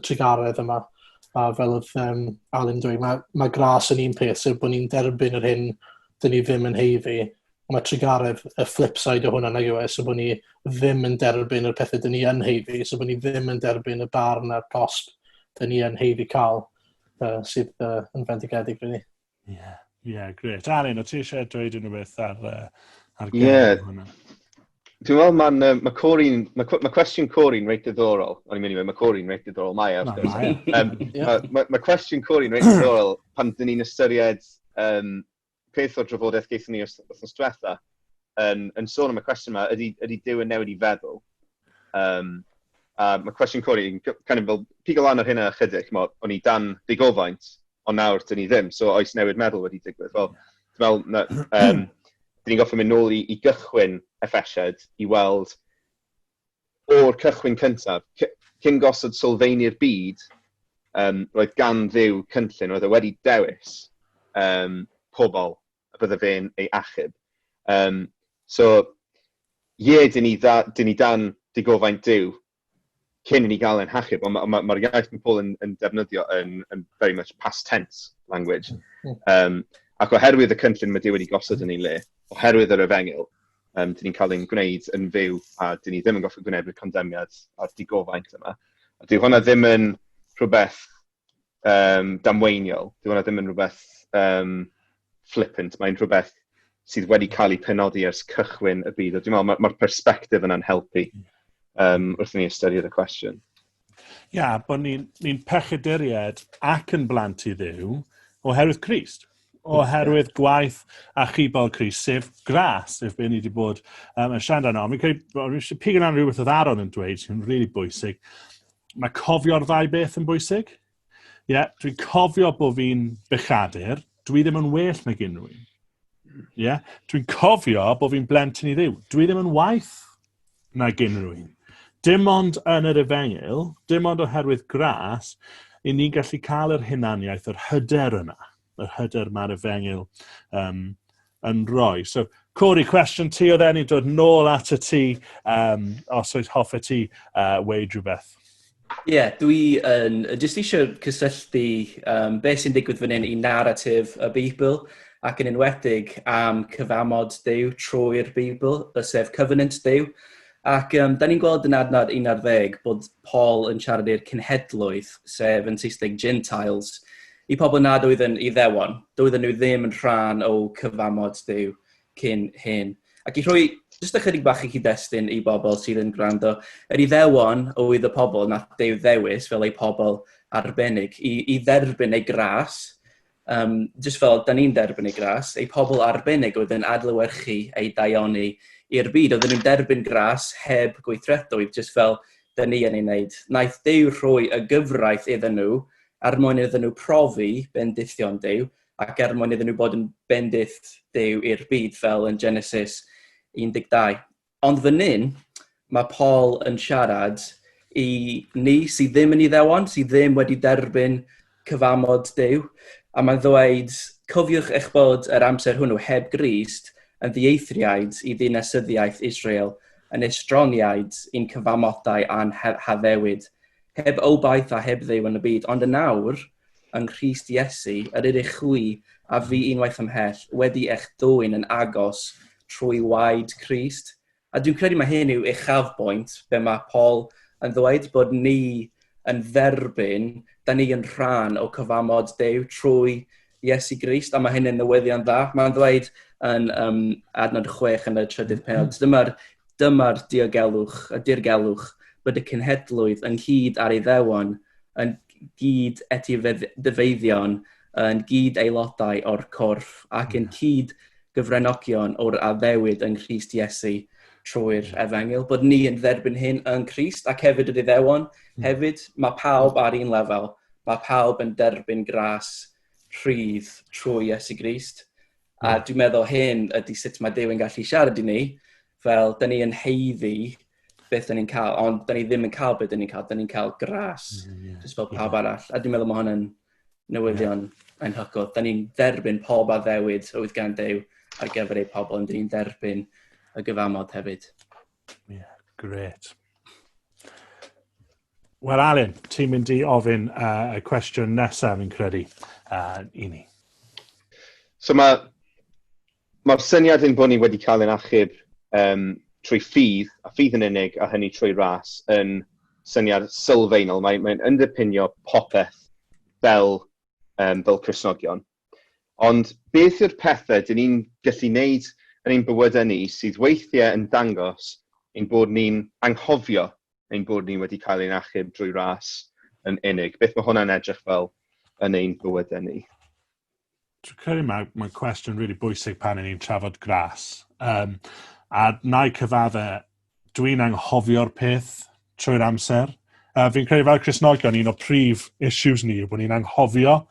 D: trugaredd yma. A fel oedd Alun dweud, mae gras yn un peth, sef bod ni'n derbyn yr hyn dyn ni ddim yn haeddu. Ond mae trugaredd y flip side o hwnna, nag yw e, so bod ni ddim yn derbyn y pethau dyn ni yn haeddu, so bod ni ddim yn derbyn y barn a'r cosb dyn ni yn haeddu cael, sydd yn fendigedig, really.
A: Ie, yeah, grêt. Alun, o ti eisiau dweud unrhyw beth ar
C: gyfer hwnna? Dwi'n meddwl mae cwestiwn Corey'n reit diddorol. O'n i'n mynd i weud, mae Corey'n reit diddorol, mae e, wrth gwrs. Mae cwestiwn Corey'n reit diddorol pan dyn ni'n ystyried peth o'r drafodaeth gaethon ni wythnos diwetha yn sôn am y cwestiwn yma, ydy Duw yn newid i feddwl? Um, A mae cwestiwn Corey yn kind of fel pigo lan ar hynna ychydig, o'n i dan ddigofaint, ond nawr dyn ni ddim, so oes newid meddwl wedi digwydd. Wel, dwi'n meddwl, na, dyn ni'n goffa mynd nôl i gychwyn Effesiad i weld o'r cychwyn cyntaf, cyn gosod sylfeini'r byd, roedd gan Dduw cynllun, roedd e wedi dewis pobl y bydde fe'n ei achub. So, ie, dyn ni dan digofaint Duw cyn i ni gael ein hachub, ond mae'r ma iaith mae Paul yn defnyddio yn very much past tense language. Ac oherwydd y cynllun mae Duw wedi gosod yn ei le, oherwydd yr efengyl, dyn ni'n cael ein gwneud yn fyw a dyn ni ddim yn goffa gwneud y condemniad a'r digofaint yma. A dyw hwnna ddim yn rhywbeth damweiniol, dyw hwnna ddim yn rhywbeth flippant, mae'n rhywbeth sydd wedi cael ei penodi ers cychwyn y byd. A dwi'n meddwl mae'r ma perspective yna'n helpu wrth i ni ystyried y cwestiwn.
A: Ia, yeah, bod ni'n ni pechaduriaid ac yn blant i Dduw oherwydd Crist. Oherwydd gwaith achubol Crist, sef gras, sef be ni wedi bod yn siarad amdano. Ond fi'n credu, fi eisiau pigo lan rhywbeth oedd Aaron yn dweud sy'n rili really bwysig. Mae cofio'r ddau beth yn bwysig. Ie, yeah, dwi'n cofio bod fi'n bechadur, dwi ddim yn well nag unrhyw un. Ie, yeah? Dwi'n cofio bod fi'n blentyn i Dduw. Dwi ddim yn waeth nag unrhyw un. Dim ond yn yr efengyl, dim ond oherwydd gras, i ni'n gallu cael yr hunaniaeth, yr hyder yna, yr hyder mae'r efengyl yn rhoi. So, Corey, cwestiwn ti oedd enni dod nôl at y ti, os oes hoffet ti weud rhywbeth.
B: Ie, yeah, dwi yn jyst eisiau cysylltu beth sy'n digwydd fan hyn i narratif y Beibl, ac yn enwedig am cyfamod Duw trwy'r Beibl, sef Covenant Duw. Ac da ni'n gweld yn adnod 11 bod Paul yn siarad i'r cenhedloedd, sef yn Saesneg Gentiles, i pobl nad oedd yn Iddewon, doedden nhw ddim yn rhan o cyfamod Duw cyn hyn. Ac i rhoi jyst ychydig bach i cyd-destun i bobl sydd yn gwrando, yr Iddewon oedd y pobl nath Duw ddewis fel ei pobl arbennig i dderbyn ei gras, jyst fel da ni'n derbyn ei gras, ei pobl arbennig oedd yn adlewyrchu ei daioni i'r byd. Oedden nhw'n derbyn gras heb gweithredoedd, jyst fel da ni yn ei wneud. Naeth Duw rhoi y gyfraith iddyn nhw er mwyn iddyn nhw profi bendithion Duw, ac er mwyn iddyn nhw bod yn bendith Duw i'r byd, fel yn Genesis 12. Ond fan hyn, mae Paul yn siarad i ni sydd ddim yn Iddewon, sydd ddim wedi derbyn cyfamod Duw, a mae'n ddweud, cofiwch eich bod yr amser hwnnw heb Grist yn ddieithriaid i ddinasyddiaeth Israel, yn estroniaid i'n cyfamodau a'n haddewid, heb obaith a heb Dduw yn y byd, ond yn awr, yng Nghrist Iesu, yr ydych chwi a fi unwaith ymhell wedi eich dwyn yn agos trwy waed Crist. A dwi'n credu mae hyn yw uchafbwynt be mae Paul yn ddweud, bod ni yn dderbyn, da ni yn rhan o cyfamod Duw trwy Iesu Grist, a mae hyn yn newyddion dda. Mae'n ddweud yn adnod 6 yn y trydydd pennod, dyma'r diogelwch, y dirgelwch, bod y cenhedloedd ynghyd ar Iddewon yn gyd etifeddion, yn gyd aelodau o'r corff ac yn cyd gyfranogion o'r addewid yng Nghrist Iesu trwy'r efengyl. Bod ni yn dderbyn hyn yng Nghrist ac hefyd yr Iddewon hefyd. Mae pawb ar un lefel. Mae pawb yn derbyn gras rhydd trwy Iesu Grist. A dwi'n meddwl hyn ydy sut mae Duw yn gallu siarad i ni, fel da ni yn haeddu beth da ni'n cael, ond da ni ddim yn cael beth da ni'n cael, da ni'n cael gras, jyst fel pawb arall. A dwi'n meddwl mae hwn yn newyddion anhygoel. Da ni'n derbyn pob addewid oedd gan Duw ar gyfer ei pobl, ond da ni'n derbyn y gyfamod hefyd.
A: Yeah, great. Wel, Alun, ti'n mynd i ofyn y cwestiwn nesaf, fi'n credu, i ni.
C: So mae'r syniad ein bod ni wedi cael ein achub trwy ffydd, a ffydd yn unig, a hynny trwy ras, yn syniad sylfaenol. Mae'n underpinio popeth fel Cristnogion. Ond beth yw'r pethau dyn ni'n gallu wneud yn ein bywydau ni sydd weithiau yn dangos ein bod ni'n anghofio ein bod ni wedi cael ein achub drwy ras yn unig? Beth mae hwnna'n edrych fel yn ein bywydau ni?
A: Dwi'n credu mae cwestiwn really bwysig pan ni'n trafod gras. A na i cyfadde, dwi'n anghofio'r peth. trwy'r amser. Fi'n credu fel Cristnogion, un o prif issues ni yw bod ni'n anghofio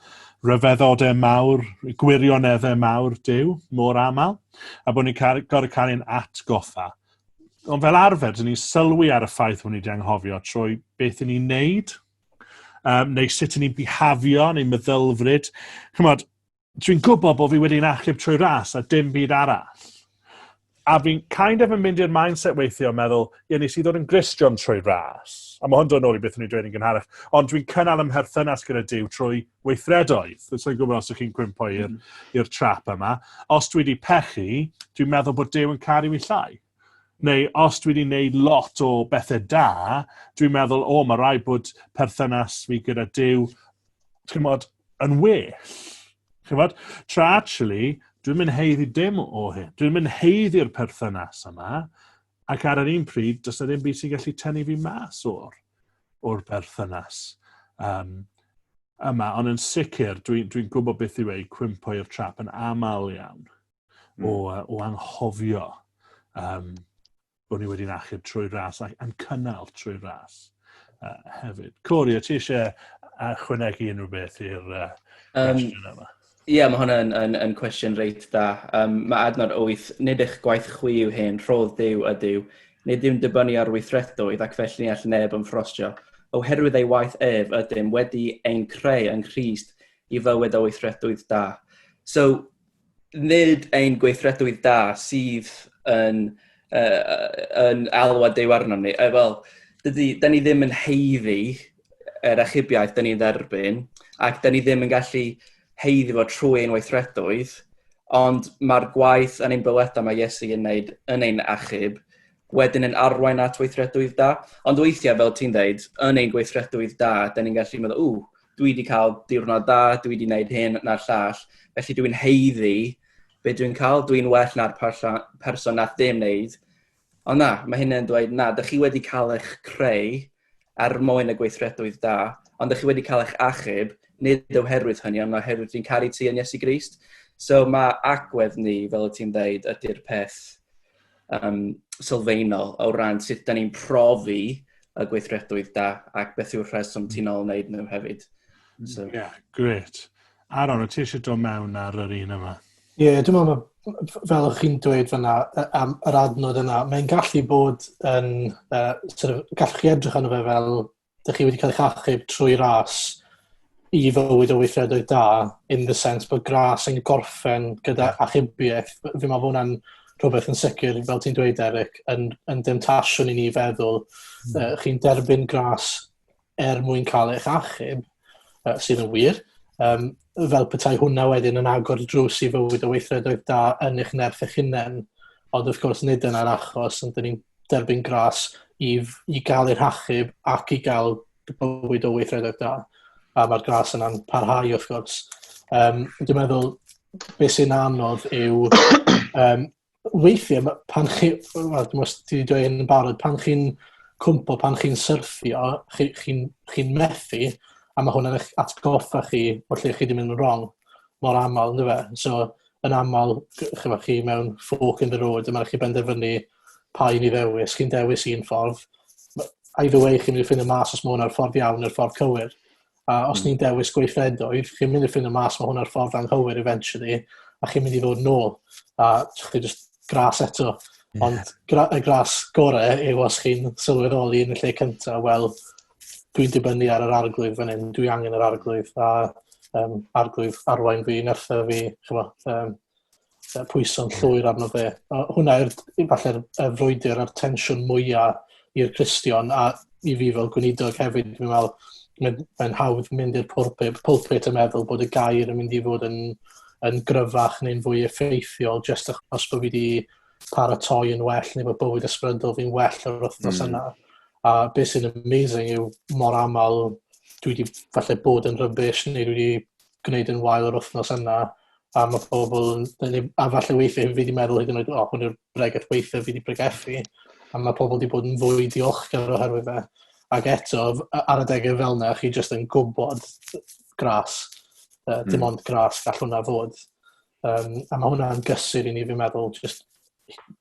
A: rhyfeddodau mawr, gwirioneddau mawr Duw, mor aml, a bod ni'n gorfod cael ein atgoffa. Ond fel arfer, dyn ni'n sylwi ar y ffaith bod ni wedi anghofio trwy beth ni'n neud, neu sut ni'n bihafio, neu meddylfryd. Chymod, dwi'n gwybod bod fi wedi'n achub trwy ras a dim byd arall. A fi'n kind of yn mynd i'r mindset weithio meddwl, ie, nes i ddod yn Gristion trwy ras. A mae hwn dod nôl i beth o'n i'n dweud yn gynharach. Ond dwi'n cynnal ymherthynas gyda Duw trwy weithredoedd. So i'n gwybod os ydych chi'n cwympo i'r trap yma. Os dwi wedi pechu, dwi'n meddwl bod Duw yn caru fi llai. Neu os dwi wedi gwneud lot o bethau da, dwi'n meddwl, o, mae rhaid bod perthynas fi gyda Duw, ti'n gwybod, yn well. Chymod? Tra actually, dwi'n mynd heiddi dim o hyn. Dwi'n mynd heiddi'r perthynas yma, ac ar yr un pryd, does na ddim byd sy'n gallu tynnu fi mas o'r, or perthynas yma. Ond yn sicr, dwi'n dwi gwybod beth yw ei cwympo i'r trap yn aml iawn o anghofio bod ni wedi'n achub trwy ras ac yn cynnal trwy ras hefyd. Corey, o ti eisiau ychwanegu unrhyw beth i'r cwestiwn yma?
B: Ie, yeah, mae hwnna'n yn, yn, yn cwestiwn reit da. Mae adnod 8, nid eich gwaith chwi yw hyn, rhodd Duw ydyw. Nid yw'n dibynnu ar weithredoedd ac felly ni all neb ymffrostio. Oherwydd ei waith ef ydym wedi ein creu yng Nghrist i fywyd o weithredoedd da. So, nid ein gweithredoedd da sydd yn, yn alwad Duw arnom ni. Wel, dydy, da ni ddim yn haeddu yr achubiaeth da ni'n dderbyn, ac da ni ddim yn gallu haeddu fo trwy ein weithredoedd, ond mae'r gwaith yn ein bywydau mae Iesu yn wneud yn ein achub wedyn yn arwain at weithredoedd da. Ond weithiau, fel ti'n dweud, yn ein gweithredoedd da, da ni'n gallu meddwl, ww, dwi wedi cael diwrnod da, dwi wedi gwneud hyn na'r llall, felly dwi'n haeddu be dwi'n cael, dwi'n well na'r person nath ddim wneud. Ond na, mae hynny'n dweud, na, dych chi wedi cael eich creu er mwyn y gweithredoedd da, ond dych chi wedi cael eich achub, nid oherwydd hynny, ond oherwydd dwi'n caru ti yn Iesu Grist. So mae agwedd ni, fel y ti'n dweud, ydy'r peth sylfaenol o ran sut da ni'n profi y gweithredoedd da ac beth yw'r rheswm ti'n ôl wneud nhw hefyd.
A: So. Yeah, great. Aaron, o ti eisiau dod mewn ar yr un yma?
D: Ie, yeah, dwi'n meddwl, fel o'ch chi'n dweud fyna, am yr adnod yna, mae'n gallu bod yn, sort of, gallwch chi edrych arno fe fel, dych chi wedi cael eich achub trwy ras i fywyd o weithredoedd da, in the sense bod gras yn gorffen gyda achubiaeth. Fi'n meddwl bod hwnna'n rhywbeth yn sicr, fel ti'n dweud, Eric, yn, yn demtasiwn i ni feddwl. Chi'n derbyn gras er mwyn cael eich achub, sydd yn wir, fel petai hwnna wedyn yn agor drws i fywyd o weithredoedd da yn eich nerth eich hunain. Ond wrth gwrs nid yna'r achos, ond dyn ni'n derbyn gras i, i gael ein hachub ac i gael bywyd o weithredoedd da. A mae'r gras yna'n parhau wrth gwrs. Dwi'n meddwl beth sy'n anodd yw weithiau, pan chi, wel, dwi'n meddwl ti wedi dweud hyn yn barod, pan chi'n cwmpo, pan chi'n syrthio, chi'n chi, chi methu, a mae hwnna'n eich atgoffa chi o lle chi wedi mynd yn wrong mor aml, ynddo fe? So, yn aml, chi, chi mewn fork in the road, a mae'n chi benderfynu pa un i ddewis. Chi'n dewis un ffordd. Either way, chi'n mynd i ffindo mas os mae hwnna'r ffordd iawn neu'r ffordd cywir. A os ni'n dewis gweithredoedd, chi'n mynd i ffindo mas mae hwnna'r ffordd anghywir eventually, a chi'n mynd i ddod nôl. A chi just gras eto. Ond y gras gorau yw os chi'n sylweddoli yn y lle cyntaf, wel, dwi'n dibynnu ar yr arglwydd fan hyn, dwi angen yr arglwydd, a arglwydd arwain fi, nertha fi, chymod, pwyso'n llwyr arno fe. A hwnna yw'r, falle'r y frwydr a'r tensiwn mwyaf i'r Cristion, a i fi fel gweinidog hefyd, dwi'n meddwl, mae'n mae hawdd mynd i'r pulpit, pulpit a meddwl bod y gair yn mynd i fod yn, yn gryfach neu'n fwy effeithiol, jyst achos bod fi wedi paratoi yn well neu bod bywyd ysbrydol fi'n well yr wythnos yna. A beth sy'n amazing yw mor aml dwi wedi falle bod yn rubbish neu dwi wedi gwneud yn wael yr wythnos yna, a mae pobl yn, a falle weithiau fi wedi meddwl hyd yn oed, o, hwn yw'r bregeth weithiau fi wedi pregethu, a mae pobl wedi bod yn fwy diolchgar oherwydd fe. Ac eto, ar adegau fel yna, chi jyst yn gwybod gras. Dim ond gras gall hwnna fod. A mae hwnna'n gysur i ni, fi'n meddwl, just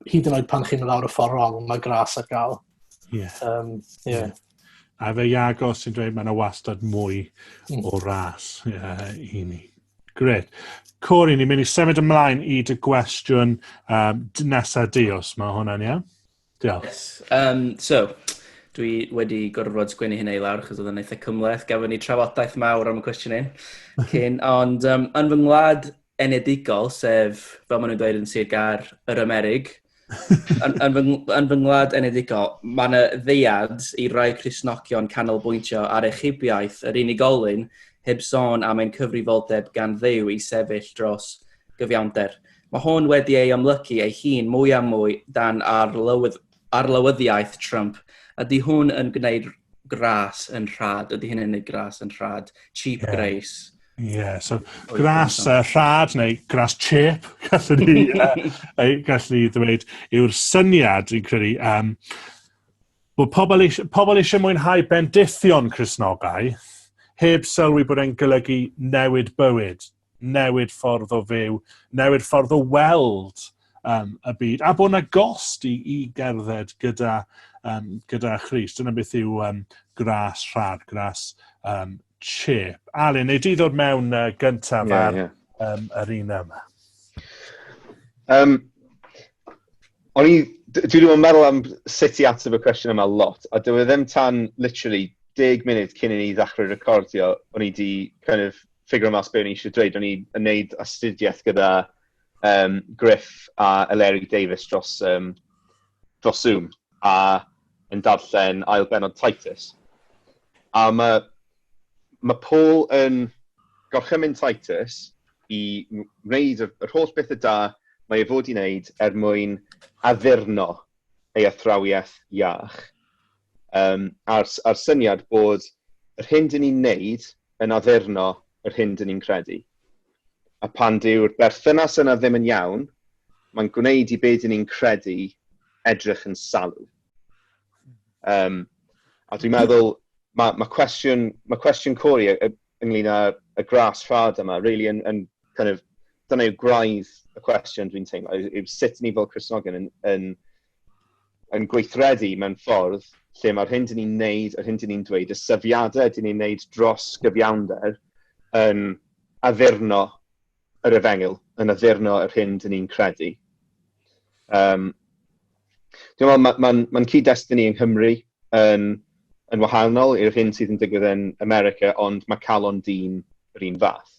D: hyd yn oed pan chi'n mynd lawr y ffordd wrong, mae gras ar gael.
A: Yeah.
D: Yeah.
A: A fe Iago sy'n dweud mae yna wastad mwy o ras i ni. Gret. Corey, ni'n mynd i symud ymlaen i dy gwestiwn nesaf di, os mae hwnna'n iawn. Diolch.
B: Yes. So, dwi wedi gorfod sgwennu hynna i lawr, achos oedd yn eitha cymhleth. Gafon ni trafodaeth mawr am y cwestiwn hyn cyn. Ond yn fy ngwlad enedigol, sef, fel maen nhw'n dweud yn Sir Gâr, yr Amerig, yn fy ngwlad enedigol, mae yna ddeiad i rai Cristnogion canolbwyntio ar achubiaeth yr unigolyn heb sôn am ein cyfrifoldeb gan Dduw i sefyll dros gyfiawnder. Mae hwn wedi ei amlygu ei hun mwy a mwy dan arlywyddiaeth Trump. Ydy hwn yn gwneud gras yn rhad? Ydy hyn yn gwneud gras yn rhad? Cheap grace.
A: Ie, yeah, so gras rhad neu gras cheap, gallwn ni ddweud, yw'r syniad, dwi'n credu, bod pobl eisiau mwynhau bendithion Cristnogaeth, heb sylwi bod e'n golygu newid bywyd, newid ffordd o fyw, newid ffordd o weld y byd, a bod yna gost i gerdded gyda Christ. Dyna beth yw gras rhad, gras cheap. Alun, neu di ddod mewn gyntaf ar yr un yma?
C: Dwi wedi bod yn meddwl am sut i ateb y cwestiwn yma lot, a dyw e ddim tan literally 10 munud cyn i ni ddechrau recordio, o'n i di kind of figure mas be o'n i eisiau dweud. O'n i yn neud astudiaeth gyda Griff a Eleri Davies dros Zoom, a yn darllen ail bennod Titus. A mae Paul yn gorchymyn Titus i wneud yr holl bethau da mae e fod i wneud er mwyn addurno ei athrawiaeth iach. A'r syniad bod yr hyn dyn ni'n wneud yn addurno yr hyn dyn ni'n credu. A pan dyw'r berthynas yna ddim yn iawn, mae'n gwneud i be dyn ni'n credu edrych yn salw. A dwi'n meddwl, mae cwestiwn Corey ynglyn â y gras rhad yma, really yn kind of, dyna yw gwraidd y cwestiwn dwi'n teimlo, yw sut ni fel Cristnogion yn gweithredu mewn ffordd lle mae'r hyn dyn ni'n neud, yr hyn dyn ni'n dweud, y syfiadau dyn ni'n neud dros gyfiawnder yn addurno yr efengyl, yn addurno yr hyn dyn ni'n credu. Dwi'n meddwl, ma cyd-destun ni yng Nghymru yn wahanol i'r hyn sydd yn digwydd yn America, ond mae calon dyn yr un fath.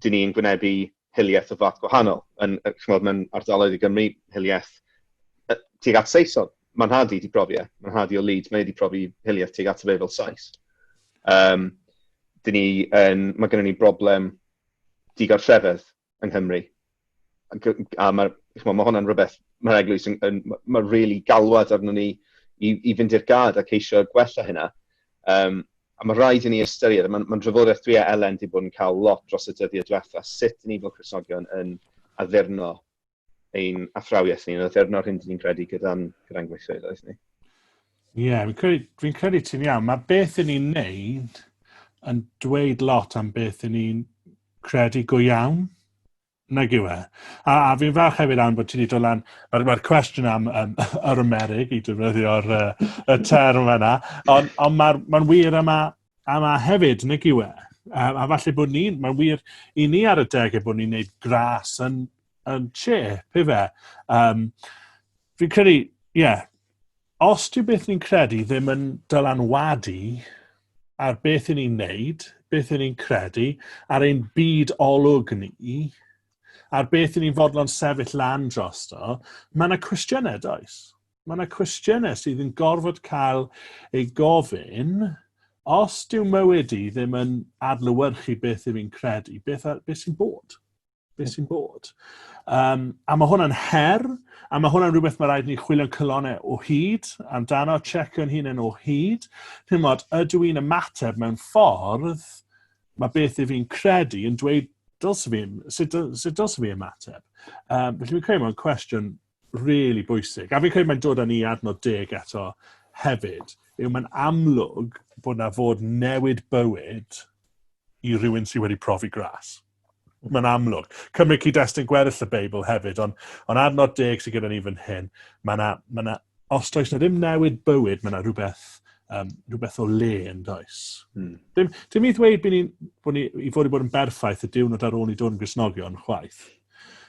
C: Dyn ni'n gwynebu hiliaeth o fath gwahanol. Ch'mod, mewn ardaloedd i Gymru, hiliaeth tuag at Saeson. Mae'n nhad i wedi profi e. Mae'n nhad i o Leeds, mae wedi profi hiliaeth tuag at y fe fel Sais. Mae gennym ni broblem digartrefedd yng Nghymru. A ch'mod, mae hwnna'n rhywbeth, mae'r eglwys yn, mae really galwad arno ni i fynd i'r gad a ceisio gwella hynna. A mae rhaid i ni ystyried, ma drafodaeth dwi a Elen wedi bod yn cael lot dros y dyddiau diwetha, sut ni fel Cristnogion yn addurno ein athrawiaeth ni, yn addurno'r hyn ni'n credu gyda'n gweithredoedd ni.
A: Ie, yeah, fi'n credu ti'n iawn. Mae beth i ni'n neud yn dweud lot am beth i ni'n credu go iawn. Nag yw e. A fi'n falch hefyd am bod ti wedi dod lan, mae'r cwestiwn am yr Amerig, i defnyddio'r y term yna, ond on mae'n wir yma hefyd, nag yw e. A falle bod ni'n, mae'n wir i ni ar y degau bod ni'n neud gras yn cheap, ife. Fi'n credu, ie, yeah, os dyw beth ni'n credu ddim yn dylanwadu ar beth i ni'n neud, beth i ni'n credu, ar ein byd olwg ni, ar beth i ni'n fodlon sefyll lan drosto, mae yna cwestiynau, does? Mae yna cwestiynau sydd yn gorfod cael ei gofyn os dyw mywyd i ddim yn adlewyrchu beth i fi'n credu, beth sy'n bod? Beth sy'n bod? A mae hwnna'n her, a mae hwnna'n rhywbeth mae rhaid ni chwilio'n calonnau o hyd, amdano, checio'n hunain o hyd. Chimod, ydw i'n ymateb mewn ffordd, mae beth i fi'n credu yn dweud, dylse fi, sut dylse fi ymateb? Felly fi'n credu mae'n cwestiwn really bwysig. A fi'n credu mae'n dod â ni adnod 10 eto hefyd, yw mae'n amlwg bod na fod newid bywyd i rhywun sydd wedi profi gras. Mae'n amlwg. Cymryd cyd-destun gweddill y Beibl hefyd, ond adnod 10 sydd gyda ni fan hyn, mae na Os does na ddim newid bywyd, mae yna rhywbeth o le yn does. Dim i ddweud bod ni i fod i bod yn berffaith y diwrnod ar ôl ni dod yn Gristnogion, chwaith.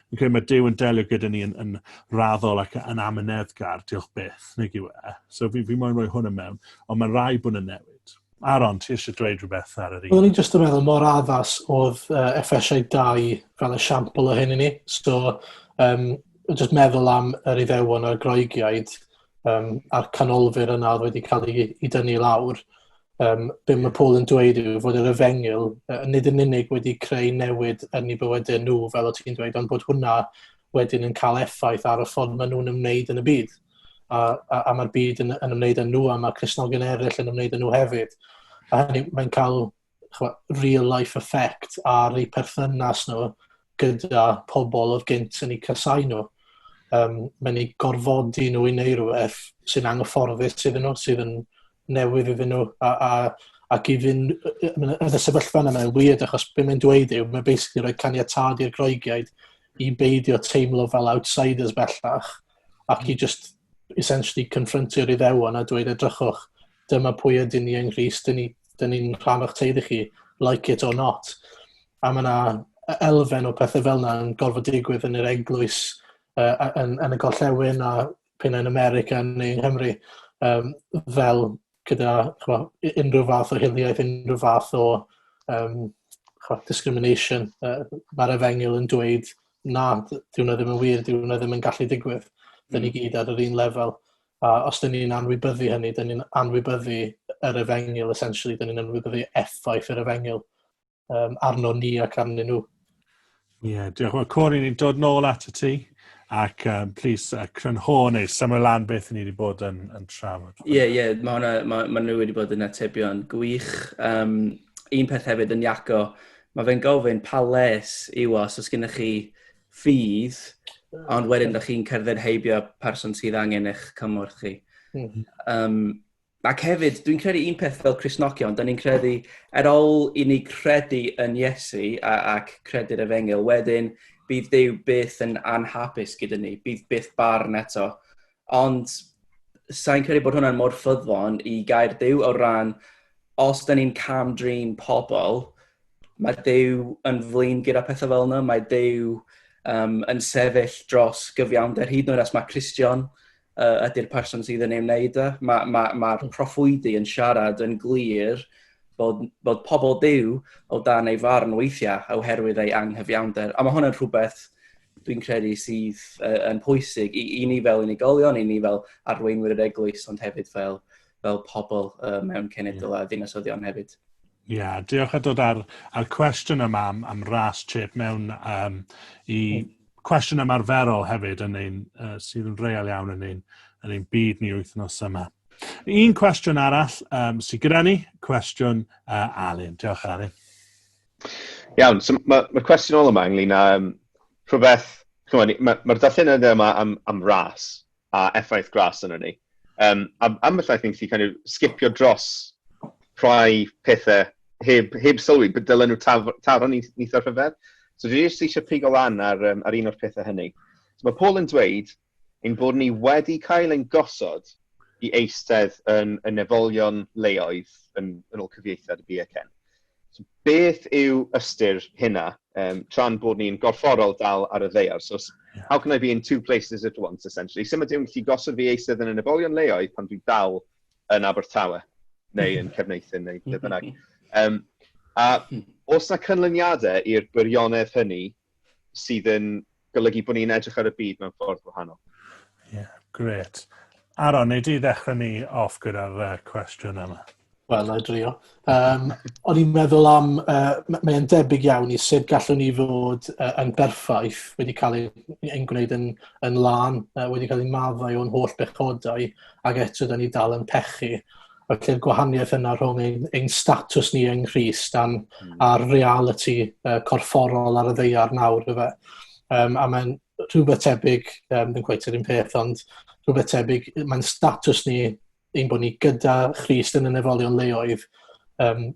A: Fi'n credu mae Duw yn delio gyda ni yn raddol ac yn amyneddgar, diolch byth, nag yw e? So fi moyn rhoi hwn yn mewn, ond mae'n rhaid bod yn newid. Aaron, ti eisiau dweud rhywbeth ar yr un?
D: Oeddwn i'n just yn meddwl mor addas oedd Effesiaid 2 fel esiampl o hyn i ni. So, just meddwl am yr Iddewon a'r Groegiaid a'r canolfur yna oedd wedi cael ei dynnu lawr. Be mae Paul yn dweud yw fod yr efengyl nid yn unig wedi creu newid yn eu bywydau nhw, fel o ti'n dweud, ond bod hwnna wedyn yn cael effaith ar y ffordd maen nhw'n ymwneud yn y byd. A mae'r byd yn ymwneud â nhw, a mae Cristnogion eraill yn ymwneud â nhw hefyd. A hynny, mae'n cael real life effect ar eu perthynas nhw gyda pobl oedd gynt yn eu casáu nhw. Mae'n eu gorfodi nhw i wneud rhywbeth sy'n anghyfforddus iddyn nhw, sydd yn newydd iddyn nhw, ac i fynd, yn y sefyllfa yna mae'n weird, achos be mae'n dweud yw, mae'n basically rhoi caniatâd i'r Groegiaid i beidio teimlo fel outsiders bellach, ac i just essentially confrontio'r Iddewon a dweud, "Edrychwch, dyma pwy ydyn ni yng Nghrist, dyn ni'n rhan o'ch teulu chi, like it or not." A mae yna elfen o pethau fel yna yn gorfod digwydd yn yr eglwys yn y gorllewin a p'un yn America neu yng Nghymru, fel gyda ch'mo, unrhyw fath o hiliaeth, unrhyw fath o ch'mo, discrimination. Mae'r efengyl yn dweud, na, dyw hwnna ddim yn wir, dyw hwnna ddim yn gallu digwydd. Dyn ni gyd ar yr un lefel. A os dyn ni'n anwybyddu hynny, dyn ni'n anwybyddu yr efengyl, essentially, dyn ni'n anwybyddu effaith yr efengyl arno ni ac arnyn nhw.
A: Ie, yeah, diolch. Wel, Corey, ni'n dod nôl at y ti. Ac please, crynho neu symud lan beth ni wedi bod yn trafod.
B: Ie, mae nhw wedi bod yn atebion gwych. Un peth hefyd yn Iaco, mae fe'n gofyn pa les yw os gennych chi ffydd, ond wedyn ydych chi'n cerdded heibio person sydd angen eich cymorth chi. Ac hefyd, dwi'n credu un peth fel Cristnogion, da ni'n credu, er ôl i ni credu yn Iesu ac credu'r efengyl, wedyn bydd Duw byth yn anhapus gyda ni, bydd byth barn eto. Ond sa'n credu bod hwnna'n mor ffyddlon i gair Duw o ran, os da ni'n cam-drin pobl, mae Duw yn flin gyda pethau fel yna, mae Duw yn sefyll dros gyfiawnder, hyd yn oed os mae Cristion ydy'r person sydd yn ei wneud e. Mae'r ma proffwydi yn siarad yn glir bod pobl Duw o dan ei farn weithiau oherwydd ei anghyfiawnder. A mae hwnna'n rhywbeth dwi'n credu sydd yn pwysig i ni fel unigolion, i ni fel arweinwyr yr eglwys, ond hefyd fel pobl mewn cenedl a ddinasyddion hefyd.
A: Ie, yeah, diolch a dod ar cwestiwn yma am ras chip mewn i cwestiwn ymarferol hefyd yn ein, sydd yn real iawn yn ein byd ni wythnos yma. Un cwestiwn arall sydd gyda ni, cwestiwn Alun. Diolch, Alun.
C: Iawn, so ma cwestiwn ôl yma ynglyn â rhywbeth, ch'mod, ma darlleniad yma am ras a effaith gras yno ni. A ambell waith ni'n gallu kind of skipio dros rhai pethau heb sylwi, bod dylen nhw taro ni eitha rhyfedd. So dwi jyst eisiau pigo lan ar un o'r pethau hynny. So mae Paul yn dweud ein bod ni wedi cael ein gosod i eistedd yn y nefolion leoedd yn ôl cyfieithiad y BCN. So beth yw ystyr hynna, tra'n bod ni'n gorfforol dal ar y ddaear? So how can I be in two places at once, essentially? Sut mae Duw'n gallu gosod fi eistedd yn y nefolion leoedd pan dwi dal yn Abertawe, neu yn Cefneithin, neu lle bynnag? A oes na canlyniadau i'r gwirionedd hynny sydd yn golygu bod ni'n edrych ar y byd mewn ffordd wahanol?
A: Ie, yeah, grêt. Aaron, nei di ddechrau ni off gyda'r cwestiwn yma?
D: Wel, na i drio. O'n i'n meddwl am, mae'n debyg iawn i sut gallwn ni fod yn berffaith, wedi cael ein gwneud yn lân, wedi cael ein maddau o'n holl bechodau, ac eto da ni dal yn pechu. Felly'r gwahaniaeth yna rhwng ein statws ni yng Nghrist a'r reality corfforol ar y ddaear nawr, ife. A mae'n rhywbeth tebyg, ddim cweit yr un peth, ond rhywbeth tebyg, mae'n statws ni ein bod ni gyda Christ yn y nefolion leoedd.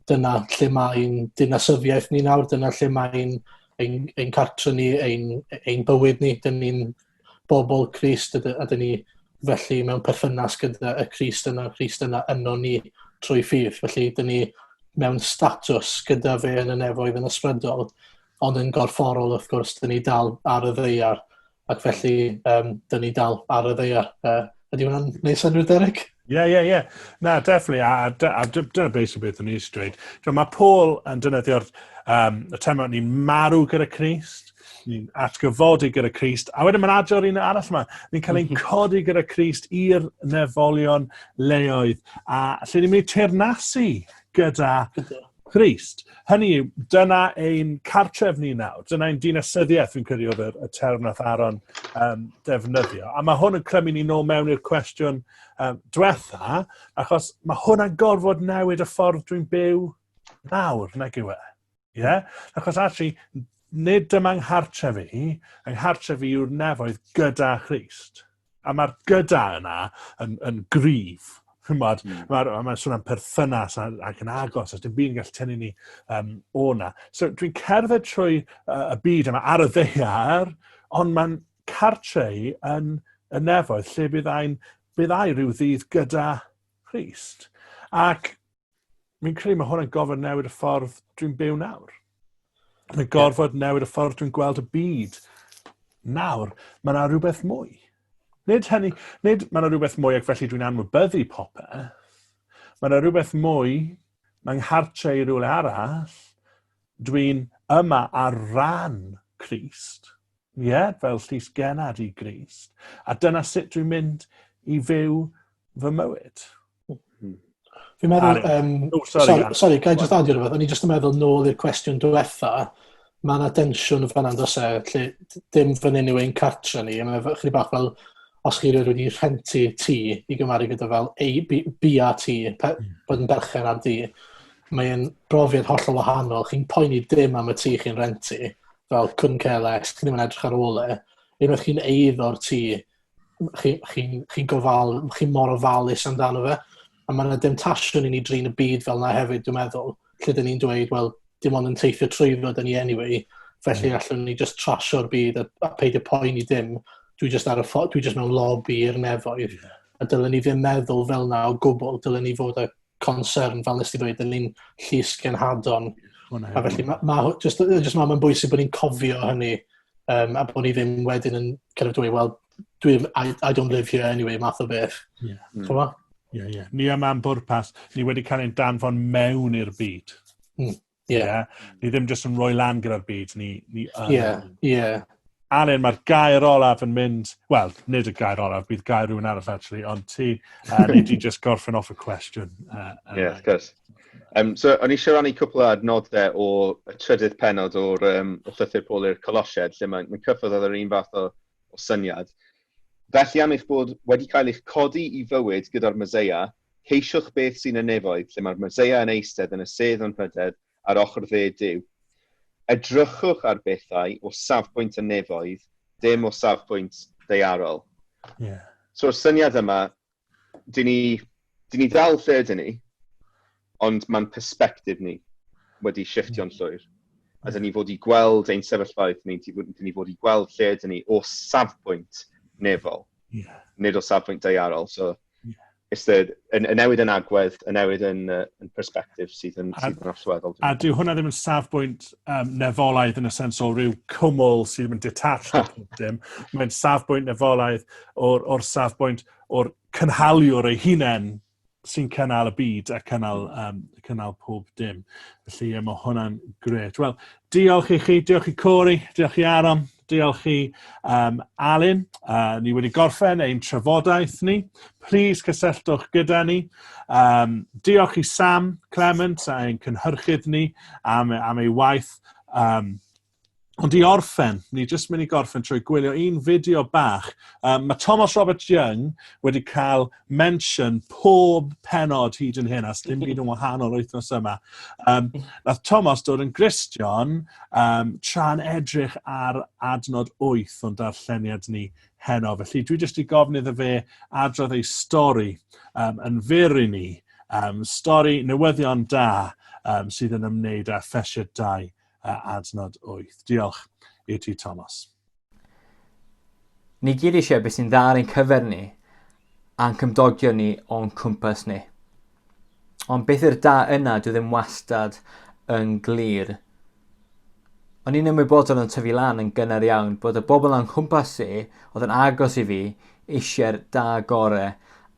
D: Dyna lle mae'n dinasyddiaeth ni nawr, dyna lle mae'n ein cartre ni, ein bywyd ni. Dyn ni'n bobl Crist a dyn ni felly mewn perthynas gyda y Crist yna, Crist yna yno ni trwy ffydd. Felly, dyn ni mewn statws gyda fe yn y nefoedd yn ysbrydol, ond yn gorfforol, wrth gwrs, dyn ni dal ar y ddaear, ac felly dyn ni dal ar y ddaear. Ydy hwnna'n neud synnwyr, Derek?
A: Ie, ie, ie. Na, definitely. A dyna basically beth o'n i eisiau dweud. Mae Paul yn defnyddio'r y term ni'n marw gyda Crist, ni'n atgyfodi gyda Crist, a wedyn mae'n adio'r un arall yma. Ni'n cael ein codi gyda Crist i'r nefolion leoedd, a lle ni'n mynd i teyrnasu gyda Christ. Hynny yw, dyna ein cartref ni nawr, dyna ein dinasyddiaeth, fi'n credu oedd y term nath Aaron defnyddio. A mae hwn yn clymu ni nôl mewn i'r cwestiwn diwetha, achos mae hwn yn gorfod newid y ffordd dwi'n byw nawr, nag yw e? Yeah? Achos actually, nid dyma nghartref i, yng nghartref i yw'r nefoedd gyda Christ. A mae'r gyda yna yn gryf. Chymod, Mae'n ma sôn am perthynas ac yn agos, a dim byd yn gallu tynnu ni o na. So dwi'n cerdded trwy y byd yma ar y ddaear, ond mae'n cartre i yn y nefoedd, lle bydd ai rhyw ddydd gyda Christ. Ac mi'n credu mae hwn yn gofod newid y ffordd dwi'n byw nawr. Mae'n gorfod newid y ffordd dwi'n gweld y byd nawr. Mae yna rhywbeth mwy. Nid hynny, nid mae yna rhywbeth mwy ac felly dwi'n anwybyddu popeth. Mae yna rhywbeth mwy, mae nghartre i rywle arall. Dwi'n yma ar ran Crist. Ie, yeah, fel llys genad i Grist. A dyna sut dwi'n mynd i fyw fy mywyd.
D: Fi'n meddwl... Oh, sorry, sorry, sorry, ga i just adio rhywbeth? O'n i just yn meddwl nôl i'r cwestiwn diwetha, mae yna densiwn fan yna, e, lle dim fan hyn yw ein cartre ni, a mae'n chydig bach fel, os chi rioed wedi rhentu tŷ i gymaru gyda fel A, B, B a T, bod yn berchen ar dŷ, mae'n brofiad hollol wahanol. Chi'n poeni dim am y tŷ chi'n rentu, fel couldn't care less, chi ddim yn edrych ar ôl e. Unwaith chi'n eiddo'r tŷ, chi'n chi, chi gofal, chi mor ofalus amdano fe. A mae yna demtasiwn i ni drin y byd fel yna hefyd, dwi'n meddwl, lle dyn ni'n dweud, wel, dim ond yn teithio trwyddo dyn ni anyway, felly allwn ni just trasio'r byd a peidio poeni dim. Dwi just, ar y ffo, dwi just mewn lobby i'r nefoedd. A dylen ni ddim meddwl fel na o gwbl, dylen ni fod â concern, fel nes ti ddweud, dyn ni'n llys genhadon. A felly, ma, just mae'n bwysig bod ni'n cofio hynny, a bod ni ddim wedyn yn kind of dweud, well, I don't live here anyway, math o beth. Yeah.
A: Ie. Ni yma am bwrpas, ni wedi cael ein danfon mewn i'r byd. Yeah. Ni ddim jyst yn rhoi lan gyda'r byd, ni
D: yn. Yeah.
A: Alun, mae'r gair olaf yn mynd, wel, nid y gair olaf, bydd gair rhywun arall, actually, ond ti, neu di just gorffen off y cwestiwn.
C: Yeah, of course. So, o'n i eisiau rannu cwpl o adnodau o y trydydd pennod o llythyr Paul i'r Colosiaid, lle mae'n mae cyffwrdd ar yr un fath o syniad. Felly am eich bod wedi cael eich codi i fywyd gyda'r Meseia, ceisiwch beth sy'n y nefoedd, lle mae'r Meseia yn eistedd yn y sedd anrhydedd ar ochr dde Duw. Edrychwch ar bethau o safbwynt y nefoedd, dim o safbwynt daearol. So'r syniad yma, dyn ni dal lle dyn ni, ond mae'n perspective ni wedi shiftio'n llwyr. A dyn ni fod i gweld ein sefyllfaoedd ni, dyn ni fod i gweld lle dyn ni o safbwynt nefol, nid o safbwynt daearol. So, it's y newid yn agwedd, y newid yn perspective sydd yn allweddol.
A: A dyw hwnna ddim yn safbwynt nefolaidd yn y sens o ryw cwmwl sydd yn detached o pob dim. Mae'n safbwynt nefolaidd o'r safbwynt o'r cynhaliwr ei hunain sy'n cynnal y byd a cynnal pob dim. Felly mae hwnna'n gret. Wel, diolch i chi, diolch i Corey, diolch i Aaron, diolch i Alun. Ni wedi gorffen ein trafodaeth ni. Please cysylltwch gyda ni. Diolch i Sam Clement a ein cynhyrchydd ni am ei waith. Ond i orffen, ni jyst mynd i gorffen trwy gwylio un fideo bach. Mae Thomas Robert Young wedi cael mention pob pennod hyd yn hyn, a dim byd yn wahanol wythnos yma. Nath Thomas dod yn Gristion tra'n edrych ar adnod 8 o'n darlleniad ni heno. Felly dwi jyst i gofyn iddo fe adrodd ei stori yn fyr i ni. Stori newyddion da sydd yn ymwneud â Effesiaid 2 adnod 8. Diolch i ti, Thomas.
B: Ni gyd eisiau beth sy'n dda ar ein cyfer ni,
E: a'n cymdogion ni o'n cwmpas ni. Ond beth yw'r da yna, dwi ddim wastad yn glir. O'n i'n ymwybodol yn tyfu lan yn gynnar iawn bod y bobl o'n nghwmpas i, oedd yn agos i fi, eisiau'r da gore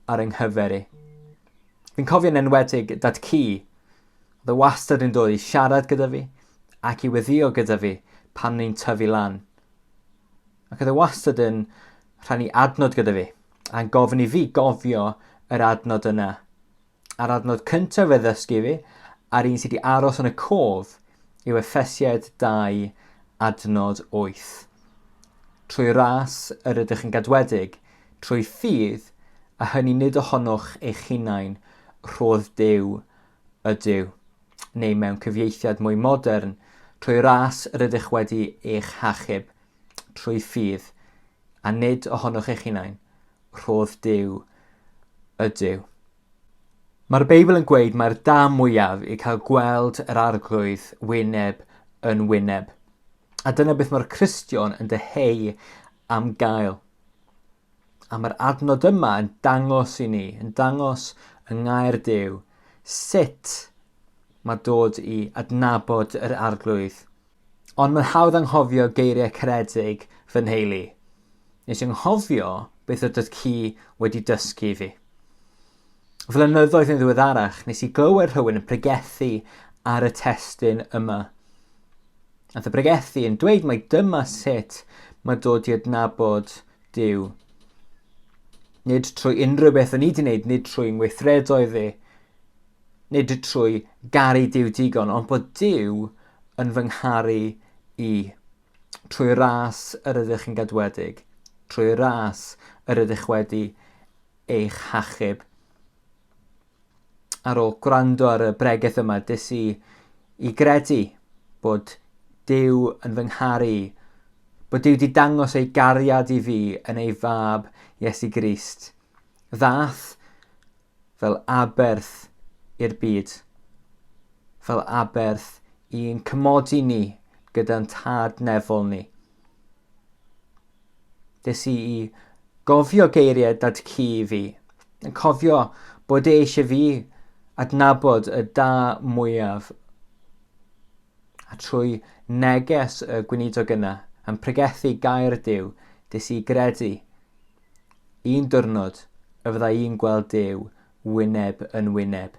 E: ar yng nghyfer i. Fi'n cofio'n enwedig dad ci. Oedd e wastad yn dod i siarad gyda fi ac i weddio gyda fi pan o'n i'n tyfu lan. Ac oedd e wastad yn rhannu adnod gyda fi, a'n gofyn i fi gofio yr adnod yna. A'r adnod cyntaf fe ddysgu fi, a'r un sydd wedi aros yn y cof, yw Effesiaid 2, adnod 8. Trwy ras yr ydych yn gadwedig, trwy ffydd, a hynny nid ohonoch eich hunain, rhodd Duw ydyw. Neu mewn cyfieithiad mwy modern, trwy ras yr ydych wedi eich hachub, trwy ffydd, a nid ohonoch eich hunain, rhodd Duw ydyw. Mae'r Beibl yn gweud mai'r da mwyaf yw cael gweld yr Arglwydd wyneb yn wyneb. A dyna beth mae'r Cristion yn dyheu am gael. A mae'r adnod yma yn dangos i ni, yn dangos yng ngair Duw, sut mae dod i adnabod yr Arglwydd. Ond mae'n hawdd anghofio geiriau caredig fy nheulu. Nes i anghofio beth oedd dad-cu wedi dysgu i fi. Flynyddoedd yn ddiweddarach, nes i glywed rhywun yn pregethu ar y testun yma. Nath y bregethu yn dweud mai dyma sut mae dod i adnabod Duw. Nid trwy unrhyw beth o'n i wedi wneud, nid trwy ngweithredoedd i, nid trwy garu Duw digon, ond bod Duw yn fy ngharu i. Trwy ras yr ydych yn gadwedig, trwy ras yr ydych wedi eich hachub. Ar ôl gwrando ar y bregeth yma, des i i gredu bod Duw yn fy ngharu i, bod Duw wedi dangos ei gariad i fi yn ei fab Iesu Grist. Ddath fel aberth i'r byd, fel aberth i'n cymodi ni gyda'n tad nefol ni. Des i i gofio geiriau dad-cu fi, yn cofio bod e eisiau fi adnabod y da mwyaf. A trwy neges y gweinidog yna, yn pregethu gair Duw, des i gredu un diwrnod y fydda i'n gweld Duw wyneb yn wyneb.